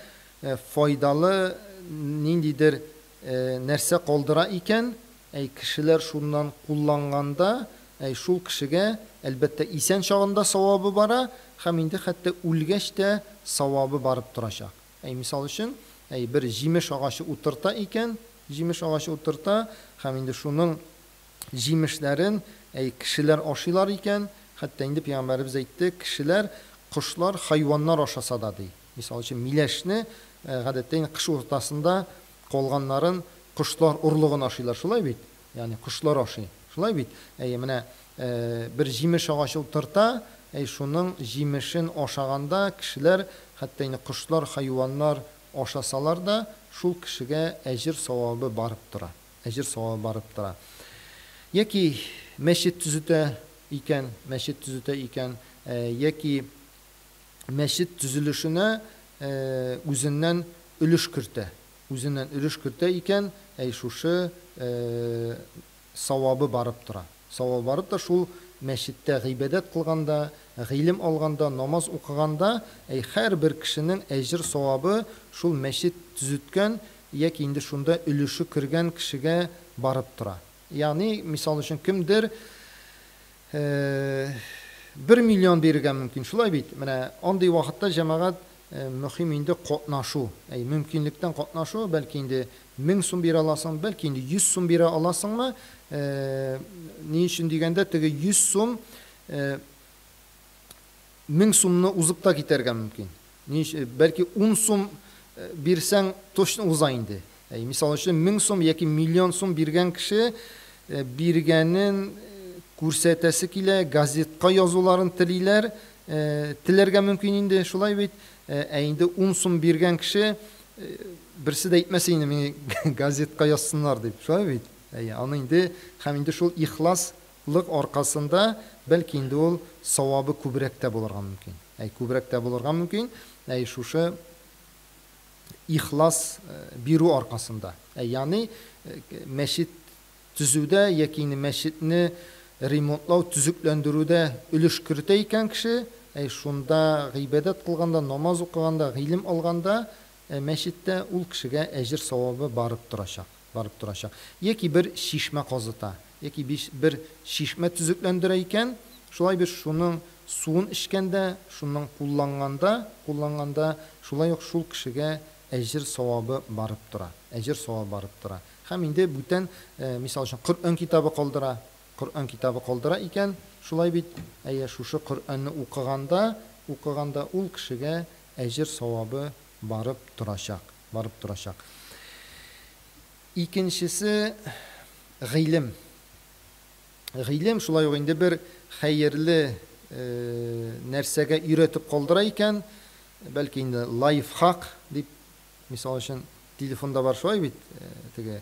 файдалы ниндидер нәрсә калдыра икән, әй, кешеләр шуннан кулланганда, әй, шул кешегә, әлбәттә, исән чагында савабы бара һәм инде хәтта үлгәч тә савабы барып торачак. Әй, мисал өчен, әй, бер җимеш агачы утырта икән, җимеш агачы утырта һәм инде шуның җимешләрен, әй, кешеләр ашыйлар икән, хәтта инде пәйгамбәребез әйтте, кешеләр, кошлар, хайваннар ашаса да, ди. Мисал өчен, миләшне, гадәттә инде кыш уртасында калганнарын кошлар орлыгын ашыйлар, шулай бит? Ягъни кошлар ашый. Шулай бит? Әйе, менә бер җимеш агачы утырта, әй, шуның җимешен ашаганда кешеләр, хәтта инде кошлар, хайваннар ашасалар да, шул кешегә әҗер-савабы барып тора. Әҗер-савабы барып тора. Яки мәчет төзетә икән, мәчет төзетә икән, яки мәчет төзелешенә үзеннән өлеш кертә. Үзеннән өлеш кертә икән, әй шушы савабы барып тора. Савабы барып та шул мәчеттә гыйбадәт кылганда, гыйлем алганда, намаз укыганда, әй һәрбер кешенең әҗер-савабы шул мәчет төзеткән яки инде шунда өлеше кергән кешегә барып тора. Ягъни, мисал өчен, кемдер бер миллион бирергә мөмкин, шулай бит? Менә андый вакытта, җәмәгать, мөһим инде катнашу. Әй, мөмкинлектән катнашу, бәлки инде 1000 сум бирә аласың, бәлки инде 100 сум бирә аласыңмы? Ни өчен дигәндә, теге 100 сум 1000 сумны узып та китәргә мөмкин. Ни өчен, бәлки 10 сум бирсәң, точно уза инде. Әй, мисал өчен, 1000 сум яки миллион сум биргән кеше биргәнен күрсәтәсе килә, газетка язуларын телиләр, теләргә мөмкин инде, шулай бит. Ә инде 10 сум биргән кеше берсе дә әйтмәс инде, мине газетка язсыннар дип, шулай бит. Әйе, аны инде һәм инде шул ихласлык аркасында бәлки инде ул савабы күбрәк тә булырга мөмкин. Әй, күбрәк тә булырга мөмкин. Әй, шушы ихлас бирү аркасында. Ә, ягъни мәчет төзүдә яки инде мәчетне ремонтлау, төзекләндерүдә өлеш кертә икән кеше, әй, шунда гыйбадәт кылганда, намаз укыганда, гыйлем алганда, мәчеттә ул кешегә әҗер савабы барып торачак, барып торачак. Яки бер чишмә казыта, яки бер чишмә төзекләндерә икән, шулай бит шуның суын эчкәндә, шуннан кулланганда, кулланганда шулай ук шул кешегә әҗер савабы барып тора, әҗер савабы барып тора. Һәм инде бүтән, мисал өчен, Коръән китабы калдыра, Коръән китабы калдыра икән, шулай бит, әйе, шушы Коръәнне укыганда, укыганда ул кешегә әҗер савабы барып торачак, барып торачак. Икенчесе гыйлем. Гыйлем шулай ук инде бер хәерле нәрсәгә өйрәтеп калдыра икән, бәлки инде лайфхак дип, мисал өчен, телефонда бар шулай бит, теге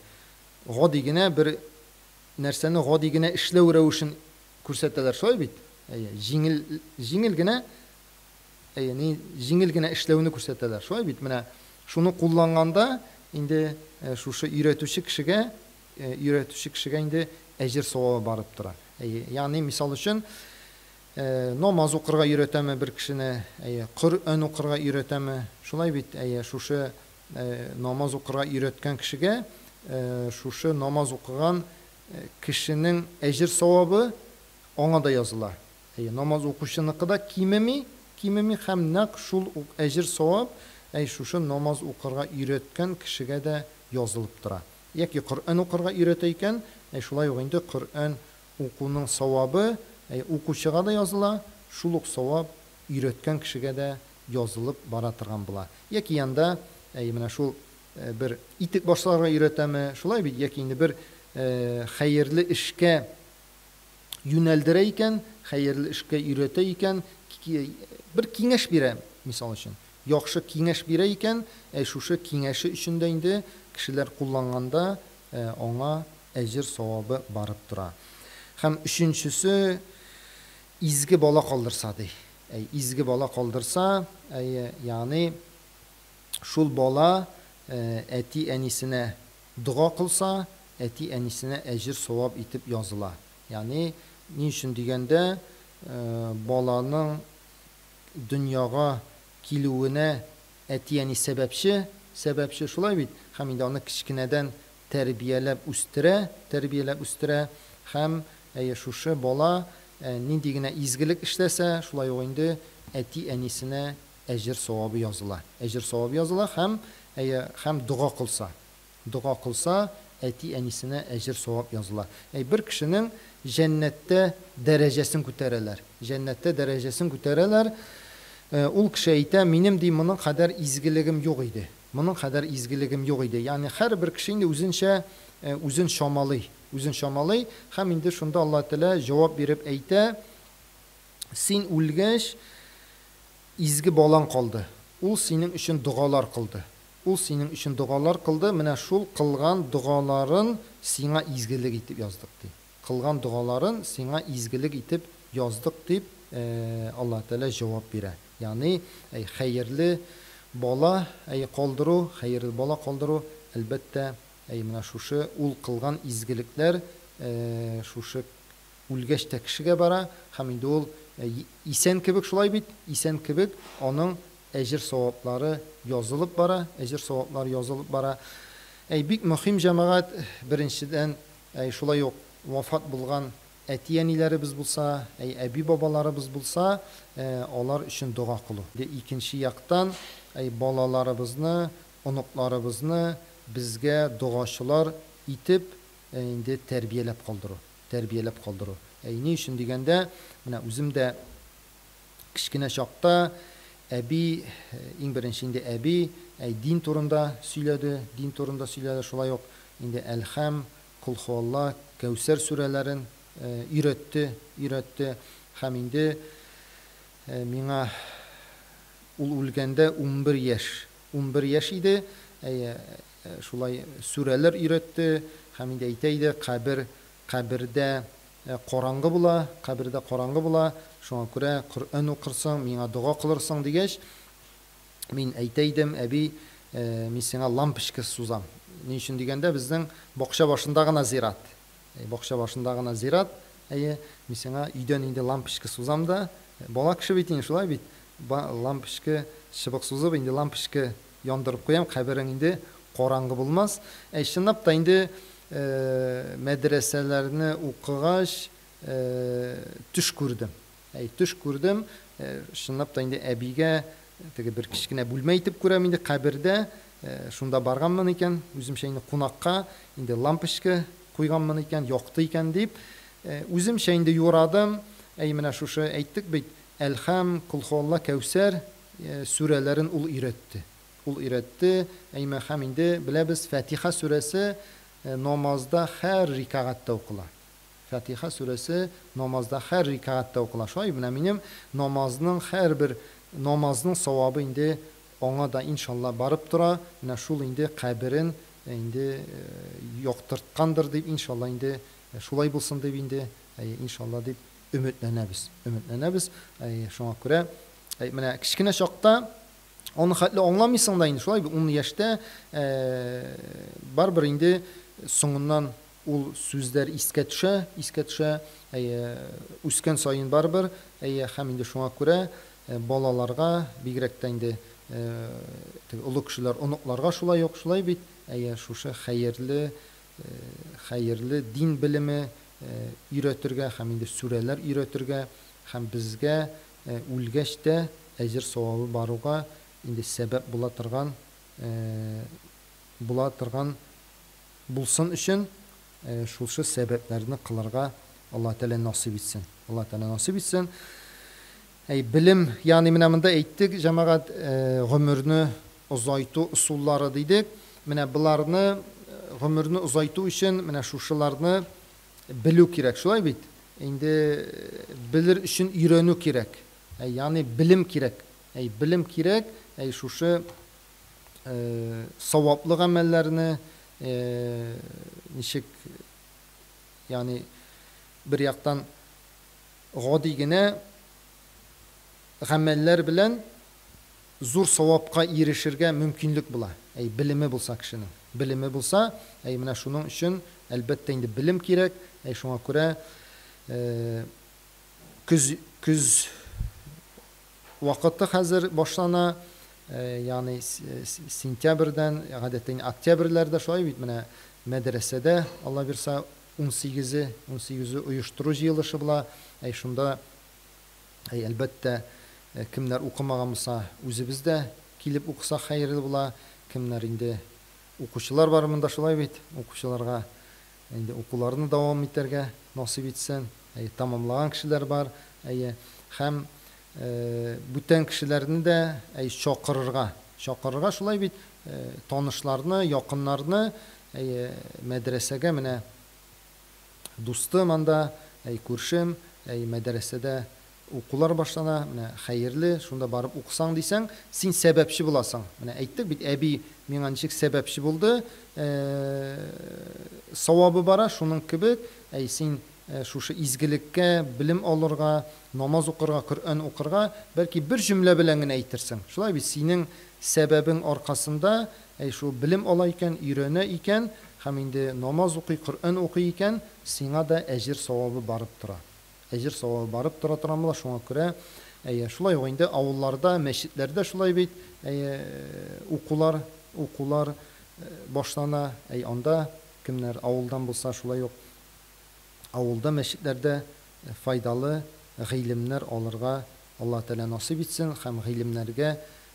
гади генә бер нәрсәне гади генә эшләү рәвешен күрсәтәләр шулай бит. Әйе, җиңел җиңел генә, әйе, ни җиңел генә эшләүне күрсәтәләр. Шулай бит, менә шуны кулланганда инде шушы өйрәтүче кешегә, өйрәтүче кешегә инде әҗер савабы барып тора. Әйе, ягъни мисал өчен, намаз укырга өйрәтәме бер кешене, әйе, Коръән укырга өйрәтәме? Шулай бит, әйе, шушы намаз укырга өйрәткән кешегә шушы намаз укыган кешенең әҗер савабы аңа да языла. Әйе, намаз укучыныкы да кимеми, кимеми һәм нәкъ шул ук әҗер савап, әй, шушы намаз укырга өйрәткән кешегә дә язылып тора. Яки Коръән укырга өйрәтә икән, әй, шулай ук инде Коръән укуның савабы, әй, укучыга да языла, шул ук савап өйрәткән кешегә дә язылып бара торган була. Яки янда, әй, менә шул бер итек башларга өйрәтәме, шулай бит, яки инде бер хәерле эшкә юнәлдерә икән, хәерле эшкә өйрәтә икән, бер киңәш бирә, мисал өчен. Яхшы киңәш бирә икән, әй, шушы киңәше өчен дә инде кешеләр кулланганда аңа әҗер савабы барып тора. Һәм өченчесе, изге бала калдырса, ди. Әй, изге бала калдырса, әй, ягъни шул бала әти-әнисенә дога кылса, әти-әнисенә әҗер савап итеп языла. Ягъни, ни өчен дигәндә, баланың дөньяга килүенә әти-әни сәбәпче, сәбәпче, шулай бит? Һәм инде аны кечкенәдән тәрбияләп үстерә, тәрбияләп үстерә һәм, әйе, шушы бала нинди генә изгелек эшләсә, шулай ук инде әти-әнисенә әҗер савабы языла. Әҗер савабы языла һәм, әйе, һәм дога кылса. Дога кылса, әти-әнисенә әҗер савап языла. Әй, бер кешенең җәннәттә дәрәҗәсен күтәрәләр. Җәннәттә дәрәҗәсен күтәрәләр. Ул кеше әйтә, минем, ди, моның кадәр изгелегем юк иде. Моның кадәр изгелегем юк иде. Ягъни һәрбер кеше инде үзенчә үзен чамалый. Үзен чамалый һәм инде шунда Аллаһ Тәгалә җавап биреп әйтә, син үлгәч, изге балаң калды. Ул синең өчен догалар кылды. Ул синең өчен догалар кылды, менә шул кылган догаларын сиңа изгелек итеп яздык, ди. Кылган догаларын сиңа изгелек итеп яздык, дип Аллаһ Тәгалә җавап бирә. Ягъни, әй, хәерле бала, әй, калдыру, хәерле бала калдыру, әлбәттә, әй, менә шушы ул кылган изгелекләр шушы үлгәч тә кешегә бара һәм инде ул исән кебек, шулай бит, исән кебек аның әҗер саваплары язылып бара, әҗер саваплары язылып бара. Әй, бик мөһим, җәмәгать, беренчедән, әй, шулай ук вафат булган әти-әниләребез булса, әй, әби-бабаларыбыз булса, алар өчен дога кылу. Икенче яктан, әй, балаларыбызны, оныкларыбызны безгә догачылар итеп инде тәрбияләп калдыру. Тәрбияләп калдыру. Әй, ни өчен дигәндә, менә үзем дә кечкенә чакта әби, иң беренче инде әби, әй, дин турында сөйләде, дин турында сөйләде, шулай ук инде Әлхәм, Кол һуалла, Кәүсәр сүрәләрен өйрәтте, өйрәтте. Һәм инде миңа ул үлгәндә 11 яшь, 11 яшь иде. Әйе, шулай сүрәләр өйрәтте һәм инде әйтә иде, кабер, кабердә караңгы була, кабердә караңгы була, шуңа күрә Коръән укырсың, миңа дога кылырсың дигәч, мин әйтә идем, әби, мин сиңа лампочка сузам. Ни өчен дигәндә, безнең бакча башында гына зират. Бакча башында гына зират. Әйе, мин сиңа өйдән инде лампочка сузам да, бала кеше бит инде, шулай бит. Лампочка чыбык сузып, инде лампочка яндырып куям, каберең инде караңгы булмас. Ә чынлап та инде мәдрәсәләрне укыгач, төш күрдем. Әй, төш күрдем. Чынлап та инде әбигә теге бер кечкенә бүлмә итеп күрәм инде кабердә. Шунда барганмын икән, үземчә инде кунакка, инде лампочка куйганмын икән, якты икән дип. Үземчә инде юрадым. Әй, менә шушы әйттек бит, Әлхәм, Кол һуалла, Кәүсәр сүрәләрен ул өйрәтте. Ул өйрәтте. Әйме, һәм инде беләбез, Фатиха сүрәсе намазда һәр рикагатьтә укыла. Фатиха сүрәсе намазда һәр рикагатьтә укыла. Шулай менә минем намазның һәрбер намазның савабы инде аңа да иншалла барып тора. Менә шул инде каберен инде яктырткандыр дип иншалла инде шулай булсын дип инде иншалла дип өметләнәбез. Өметләнәбез. Шуңа күрә менә кечкенә чакта аны хәтле аңламыйсың да инде, шулай бит, 10 яшьтә барыбер инде соңыннан ул сүзләр искә төшә, искә төшә, үскән саен барыбер, һәм инде шуңа күрә балаларга, бигрәк тә инде олы кешеләр, оныкларга шулай ук, шулай бит, шушы хәерле, хәерле дин белеме өйрәтергә һәм инде сүрәләр өйрәтергә һәм безгә үлгәч тә әҗер савабы баруга инде сәбәп була торган була торган булсын өчен шушы сәбәпләрне кылырга Алла Тәгалә насыйп итсен. Алла Тәгалә насыйп итсен. Әй, белем, ягъни менә монда әйттек, җәмәгать, гомерне озайту ысуллары дидек. Менә боларны гомерне озайту өчен менә шушыларны белү кирәк, шулай бит? Инде белер өчен өйрәнү кирәк. Әй, ягъни белем кирәк. Әй, белем кирәк. Әй, шушы саваплы гамәлләрне ничек, ягъни бер яктан гади генә гамәлләр белән зур савапка ирешергә мөмкинлек була. Әй, белеме булса кешенең. Белеме булса, әй, менә шуның өчен әлбәттә инде белем кирәк. Әй, шуңа күрә көз көз вакыты хәзер башлана, ягъни сентябрьдән, гадәттә инде октябрьләрдә шулай бит, менә мәдрәсәдә, Алла бирса, 18-е, 18-е оештыру җыелышы була. Әй, шунда, әй, әлбәттә, кемнәр укымаган булса, үзебез дә килеп укысак хәерле була. Кемнәр инде укучылар бар монда, шулай бит, укучыларга инде укуларны дәвам итәргә насыйп итсен. Әй, тамамлаган кешеләр бар. Әйе, һәм бүтән кешеләрне дә әй чакырырга, чакырырга шулай бит, танышларны, якыннарны, әй, мәдрәсәгә менә дустым анда, әй, күршем, әй, мәдрәсәдә укулар башлана, менә хәерле, шунда барып укысаң дисәң, син сәбәпче буласың. Менә әйттек бит, әби миңа ничек сәбәпче булды, савабы бара, шуның кебек, әй, син шушы изгелеккә, белем алырга, намаз укырга, Коръән укырга, бәлки бер җөмлә белән генә әйтерсең. Шулай бит, синең сәбәбең аркасында, әй, шул белем ала икән, өйрәнә икән, һәм инде намаз укый, Коръән укый икән, сиңа да әҗер савабы барып тора. Әҗер савабы барып тора торган була, шуңа күрә, әйе, шулай ук инде авылларда, мәчетләрдә шулай бит, әйе, укулар, укулар башлана, әй, анда кемнәр авылдан булса, шулай ук авылда мәчетләрдә файдалы гыйлемнәр алырга Алла Тәгалә насыйп итсен һәм гыйлемнәргә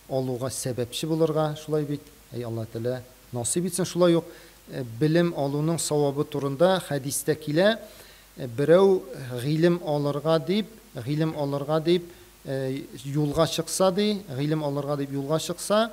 алуга сәбәпче булырга, шулай бит, әй, Алла Тәгалә насыйп итсен. Шулай ук белем алуның савабы турында хәдистә килә, берәү гыйлем алырга дип, гыйлем алырга дип юлга чыкса ди, гыйлем алырга дип юлга чыкса,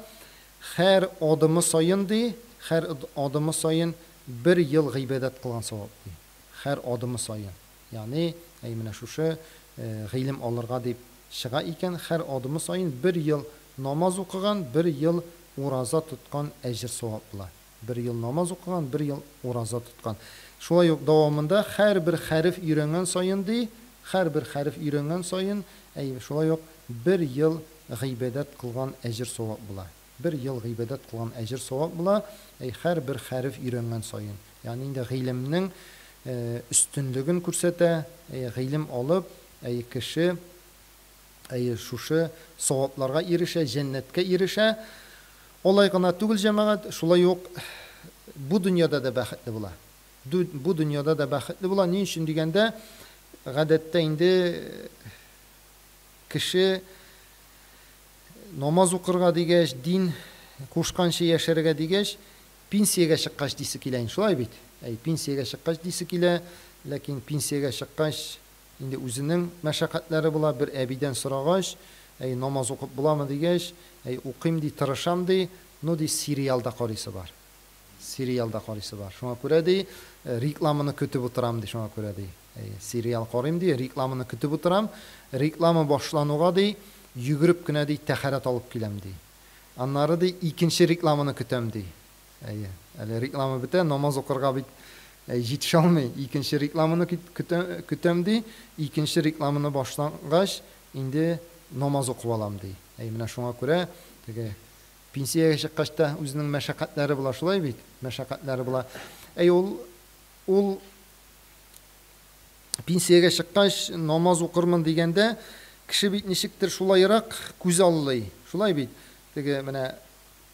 һәр адымы саен ди, һәр адымы саен бер ел гыйбадәт кылган савап, ди. Һәр адымы саен. Ягъни, әй, менә шушы гыйлем алырга дип чыга икән, һәр адымы саен бер ел намаз укыган, бер ел ураза тоткан әҗер-савап була. Бер ел намаз укыган, бер ел ураза тоткан. Шулай ук дәвамында һәрбер хәреф өйрәнгән саен, ди, һәрбер хәреф өйрәнгән саен, әй, шулай ук бер ел гыйбадәт кылган әҗер-савап була. Бер ел гыйбадәт кылган әҗер-савап була, әй, һәрбер хәреф өйрәнгән саен. Ягъни инде гыйлемнең өстенлеген күрсәтә, әй, гыйлем алып, әй, кеше, әйе, шушы савапларга ирешә, җәннәткә ирешә. Алай гына түгел, җәмәгать, шулай ук бу дөньяда да бәхетле була. Бу дөньяда да бәхетле була. Ни өчен дигәндә, гадәттә инде кеше намаз укырга дигәч, дин кушканча яшәргә дигәч, пенсиягә чыккач дисе килә инде, шулай бит? Әй, пенсиягә чыккач дисе килә, ләкин пенсиягә чыккач инде үзенең мәшәкатьләре була, бер әбидән сорагач, әй, намаз укып буламы дигәч, әй, укыйм ди, тырышам ди, ну ди, сериал да карыйсы бар. Сериал да карыйсы бар. Шуңа күрә ди, рекламаны көтеп утырам ди, шуңа күрә ди. Әй, сериал карыйм ди, рекламаны көтеп утырам. Реклама башлануга ди, йөгереп кенә ди, тәһарәт алып киләм ди. Аннары ди, икенче рекламаны көтәм ди. Әйе, әле реклама бетә, намаз укырга бит җитешә алмый. Икенче рекламаны көтәм ди. Икенче рекламаны башлангач, инде намаз укып алам ди. Әй, менә шуңа күрә теге пенсиягә чыккач та үзенең мәшәкатьләре була, шулай бит? Мәшәкатьләре була. Әй, ул пенсиягә чыккач намаз укырмын дигәндә, кеше бит ничектер шулайрак күз аллый. Шулай бит? Теге менә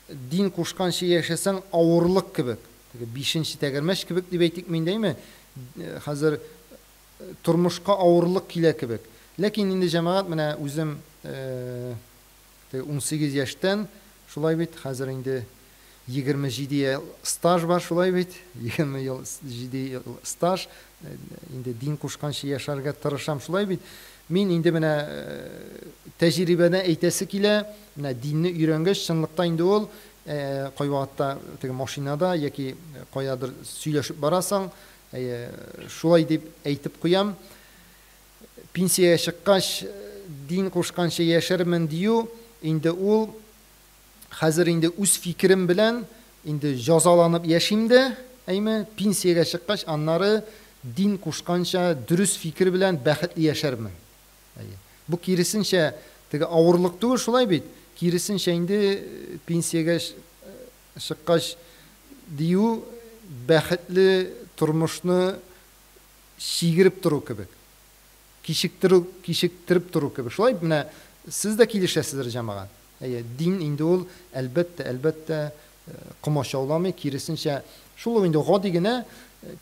дин кушканча яшәсәң авырлык кебек. Теге бишенче тәгәрмәч кебек дип әйтикме инде, әйме? Хәзер тормышка авырлык килә кебек. Ләкин инде җәмәгать менә үзем теге 18 яшьтән шулай бит, хәзер инде 27 ел стаж бар, шулай бит, 20 ел, 7 ел стаж, инде дин кушканча яшәргә тырышам, шулай бит. Мин инде менә тәҗрибәдән әйтәсе килә, менә динне өйрәнгәч, чынлыкта инде ул кайвакытта теге машинада яки каядыр сөйләшеп барасың, шулай дип әйтеп куям. Пенсиягә чыккач, дин кушканча яшәрмен дию, инде ул хәзер инде үз фикерем белән инде җазаланып яшим дә, әйме, пенсиягә чыккач, аннары дин кушканча дөрес фикер белән бәхетле яшәрмен. Әйе. Бу киресенчә теге авырлык түгел, шулай бит? Киресенчә инде пенсиягә чыккач дию бәхетле тормышны чигереп тору кебек. Кичектерү, кичектереп тору кебек. Шулай менә сез дә килешәсездер, җәмәгать. Әйе, дин инде ул, әлбәттә, әлбәттә, комачауламый, киресенчә, шул ук инде гади генә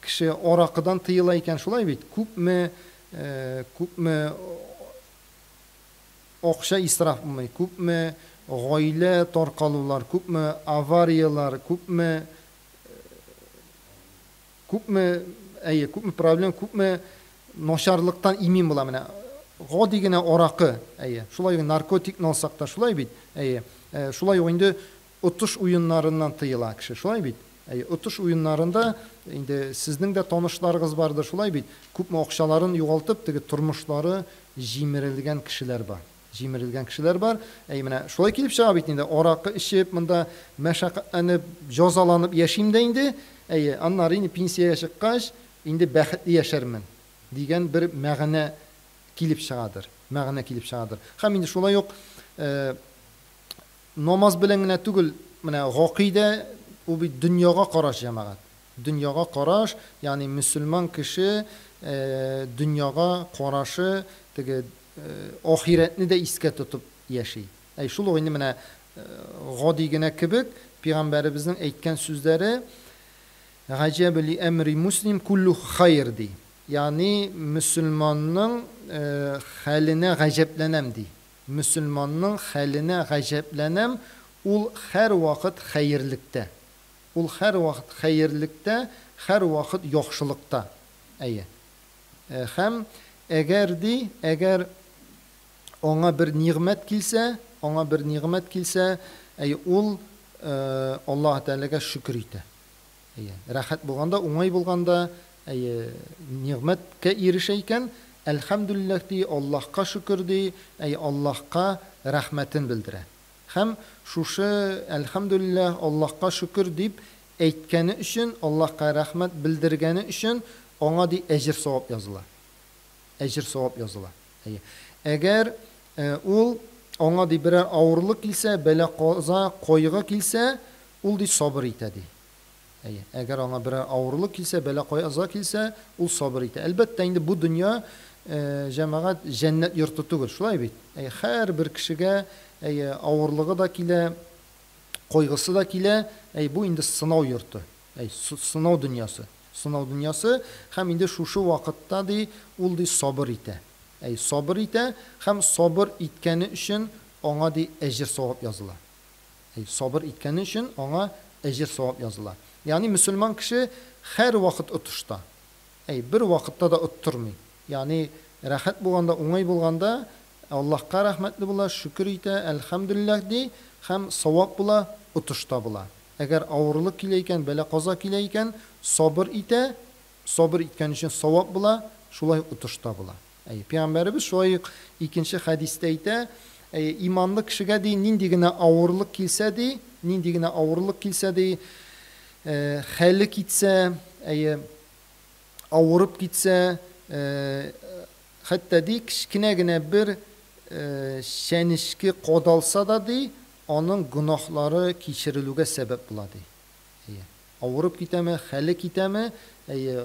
кеше аракыдан тыела икән, шулай бит? Күпме, күпме акча исраф булмый, күпме гаилә таркалулар, күпме аварияләр, күпме Күпме, әйе, күпме проблем, күпме начарлыктан имин була менә. Гади генә аракы, әйе. Шулай ук наркотикны алсак та шулай бит, әйе. Шулай ук инде отыш уеннарыннан тыела кеше, шулай бит? Әйе, отыш уеннарында инде сезнең дә танышларыгыз бардыр, шулай бит? Күпме акчаларын югалтып, теге тормышлары җимерелгән кешеләр бар. Җимерелгән кешеләр бар. Әй, менә шулай килеп чыга бит инде. Аракы эчеп, монда мәшәкатьләнеп, җазаланып яшим дә инде. Әйе, аннары инде пенсиягә чыккач, инде бәхетле яшәрмен дигән бер мәгънә килеп чыгадыр. Мәгънә килеп чыгадыр. Һәм инде шулай ук намаз белән генә түгел, менә гакыйдә ул бит дөньяга караш, җәмәгать. Дөньяга караш, ягъни мөселман кеше дөньяга карашы теге ахирәтне дә искә тотып яши. Әй, шул ук инде менә гади генә кебек пәйгамбәребезнең әйткән сүзләре Гаҗәб ли әмри муслим куллу хайр ди. Ягъни мөселманның хәленә гаҗәпләнәм ди. Мөселманның хәленә гаҗәпләнәм, ул һәрвакыт хәерлектә. Ул һәрвакыт хәерлектә, һәрвакыт яхшылыкта. Әйе. Һәм әгәр ди, әгәр аңа бер нигъмәт килсә, аңа бер нигъмәт килсә, әй, ул Аллаһ Тәгаләгә шөкер итә. Әйе, рәхәт булганда, уңай булганда, әйе, нигъмәткә ирешә икән, әлхәмдүлилләһ ди, Аллаһка шөкер ди, әйе, Аллаһка рәхмәтен белдерә. Һәм шушы әлхәмдүлилләһ, Аллаһка шөкер дип әйткәне өчен, Аллаһка рәхмәт белдергәне өчен аңа ди әҗер-савап языла. Әҗер-савап языла. Әйе. Әгәр ул аңа ди берәр авырлык килсә, бәла-каза, кайгы килсә, ул ди сабыр итә ди. Әйе. Әгәр аңа берәр авырлык килсә, бәла-каза килсә, ул сабыр итә. Әлбәттә инде бу дөнья, җәмәгать, җәннәт йорты түгел, шулай бит? Әйе, һәрбер кешегә, әйе, авырлыгы да килә, кайгысы да килә. Әйе, бу инде сынау йорты. Әй, сынау дөньясы. Сынау дөньясы һәм инде шушы вакытта ди, ул ди сабыр итә. Әй, сабыр итә һәм сабыр иткәне өчен аңа ди әҗер-савап языла. Әй, сабыр иткәне өчен аңа әҗер-савап языла. Ягъни мөселман кеше һәрвакыт отышта. Әй, бер вакытта да оттырмый. Ягъни рәхәт булганда, уңай булганда Аллаһка рәхмәтле була, шөкер итә, әлхәмдүлилләһ ди һәм савап була, отышта була. Әгәр авырлык килә икән, бәла-каза килә икән, сабыр итә, сабыр иткән өчен савап була, шулай отышта була. Әйе, пәйгамбәребез шулай ук икенче хәдистә әйтә, әйе, иманлы кешегә ди, нинди генә авырлык килсә ди, нинди генә авырлык килсә ди, хәле китсә, әйе, авырып китсә, хәтта ди, кечкенә генә бер чәнечке кадалса да ди, аның гөнаһлары кичерелүгә сәбәп була ди. Әйе. Авырып китәме, хәле китәме, әйе,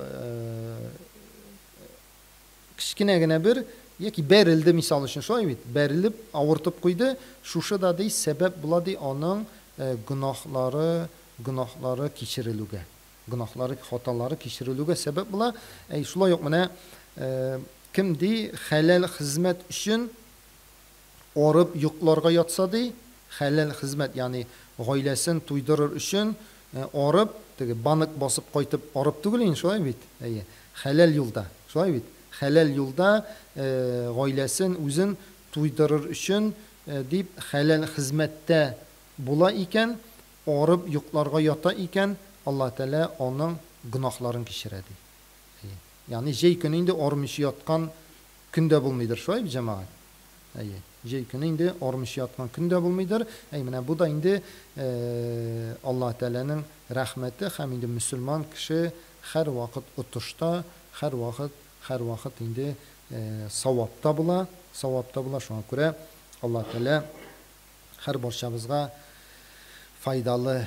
кечкенә генә бер, яки бәрелде, мисал өчен, шулай бит, бәрелеп, авыртып куйды, шушы да, ди, сәбәп була, ди, аның гөнаһлары, гөнаһлары кичерелүгә. Гөнаһлары, хаталары кичерелүгә сәбәп була. Әй, шулай ук менә, кем, ди, хәләл хезмәт өчен арып йокларга ятса, ди, хәләл хезмәт, ягъни гаиләсен туйдырыр өчен арып, теге банк басып кайтып арып түгел инде, шулай бит? Әйе. Хәләл юлда, шулай бит? Хәләл юлда гаиләсен, үзен туйдырыр өчен дип хәләл хезмәттә була икән, арып йокларга ята икән, Аллаһ Тәгалә аның гөнаһларын кичерә, ди. Әйе. Ягъни җәй көне инде армыйча яткан көн дә булмыйдыр, шулай бит, җәмәгать? Әйе. Җәй көне инде армыйча яткан көн дә булмыйдыр. Әй, менә бу да инде Аллаһ Тәгаләнең рәхмәте һәм инде мөселман кеше һәрвакыт отышта, һәрвакыт, һәрвакыт инде савапта була, савапта була. Шуңа күрә Аллаһ Тәгалә һәр барчабызга файдалы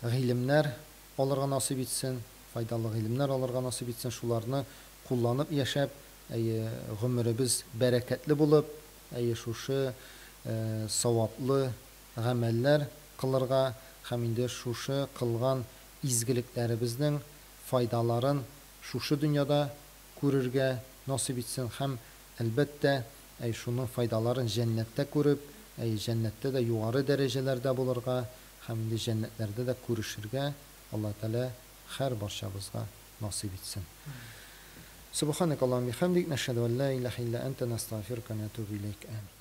гыйлемнәр алырга насыйп итсен, файдалы гыйлемнәр алырга насыйп итсен, шуларны кулланып яшәп, әйе, гомеребез бәрәкәтле булып, әйе, шушы саваплы гамәлләр кылырга һәм инде шушы кылган изгелекләребезнең файдаларын шушы дөньяда күрергә насыйп итсен һәм, әлбәттә, әй, шуның файдаларын җәннәттә күреп, әйе, җәннәттә дә югары дәрәҗәләрдә булырга һәм инде җәннәтләрдә дә күрешергә Аллаһ Тәгалә һәр барчабызга насыйп итсен. Субханак Аллаһумма бихамдик, нәшһәдү ән ла илаһа илля әнтә, нәстәгъфирука вә нәтүбү иләйк. Амин.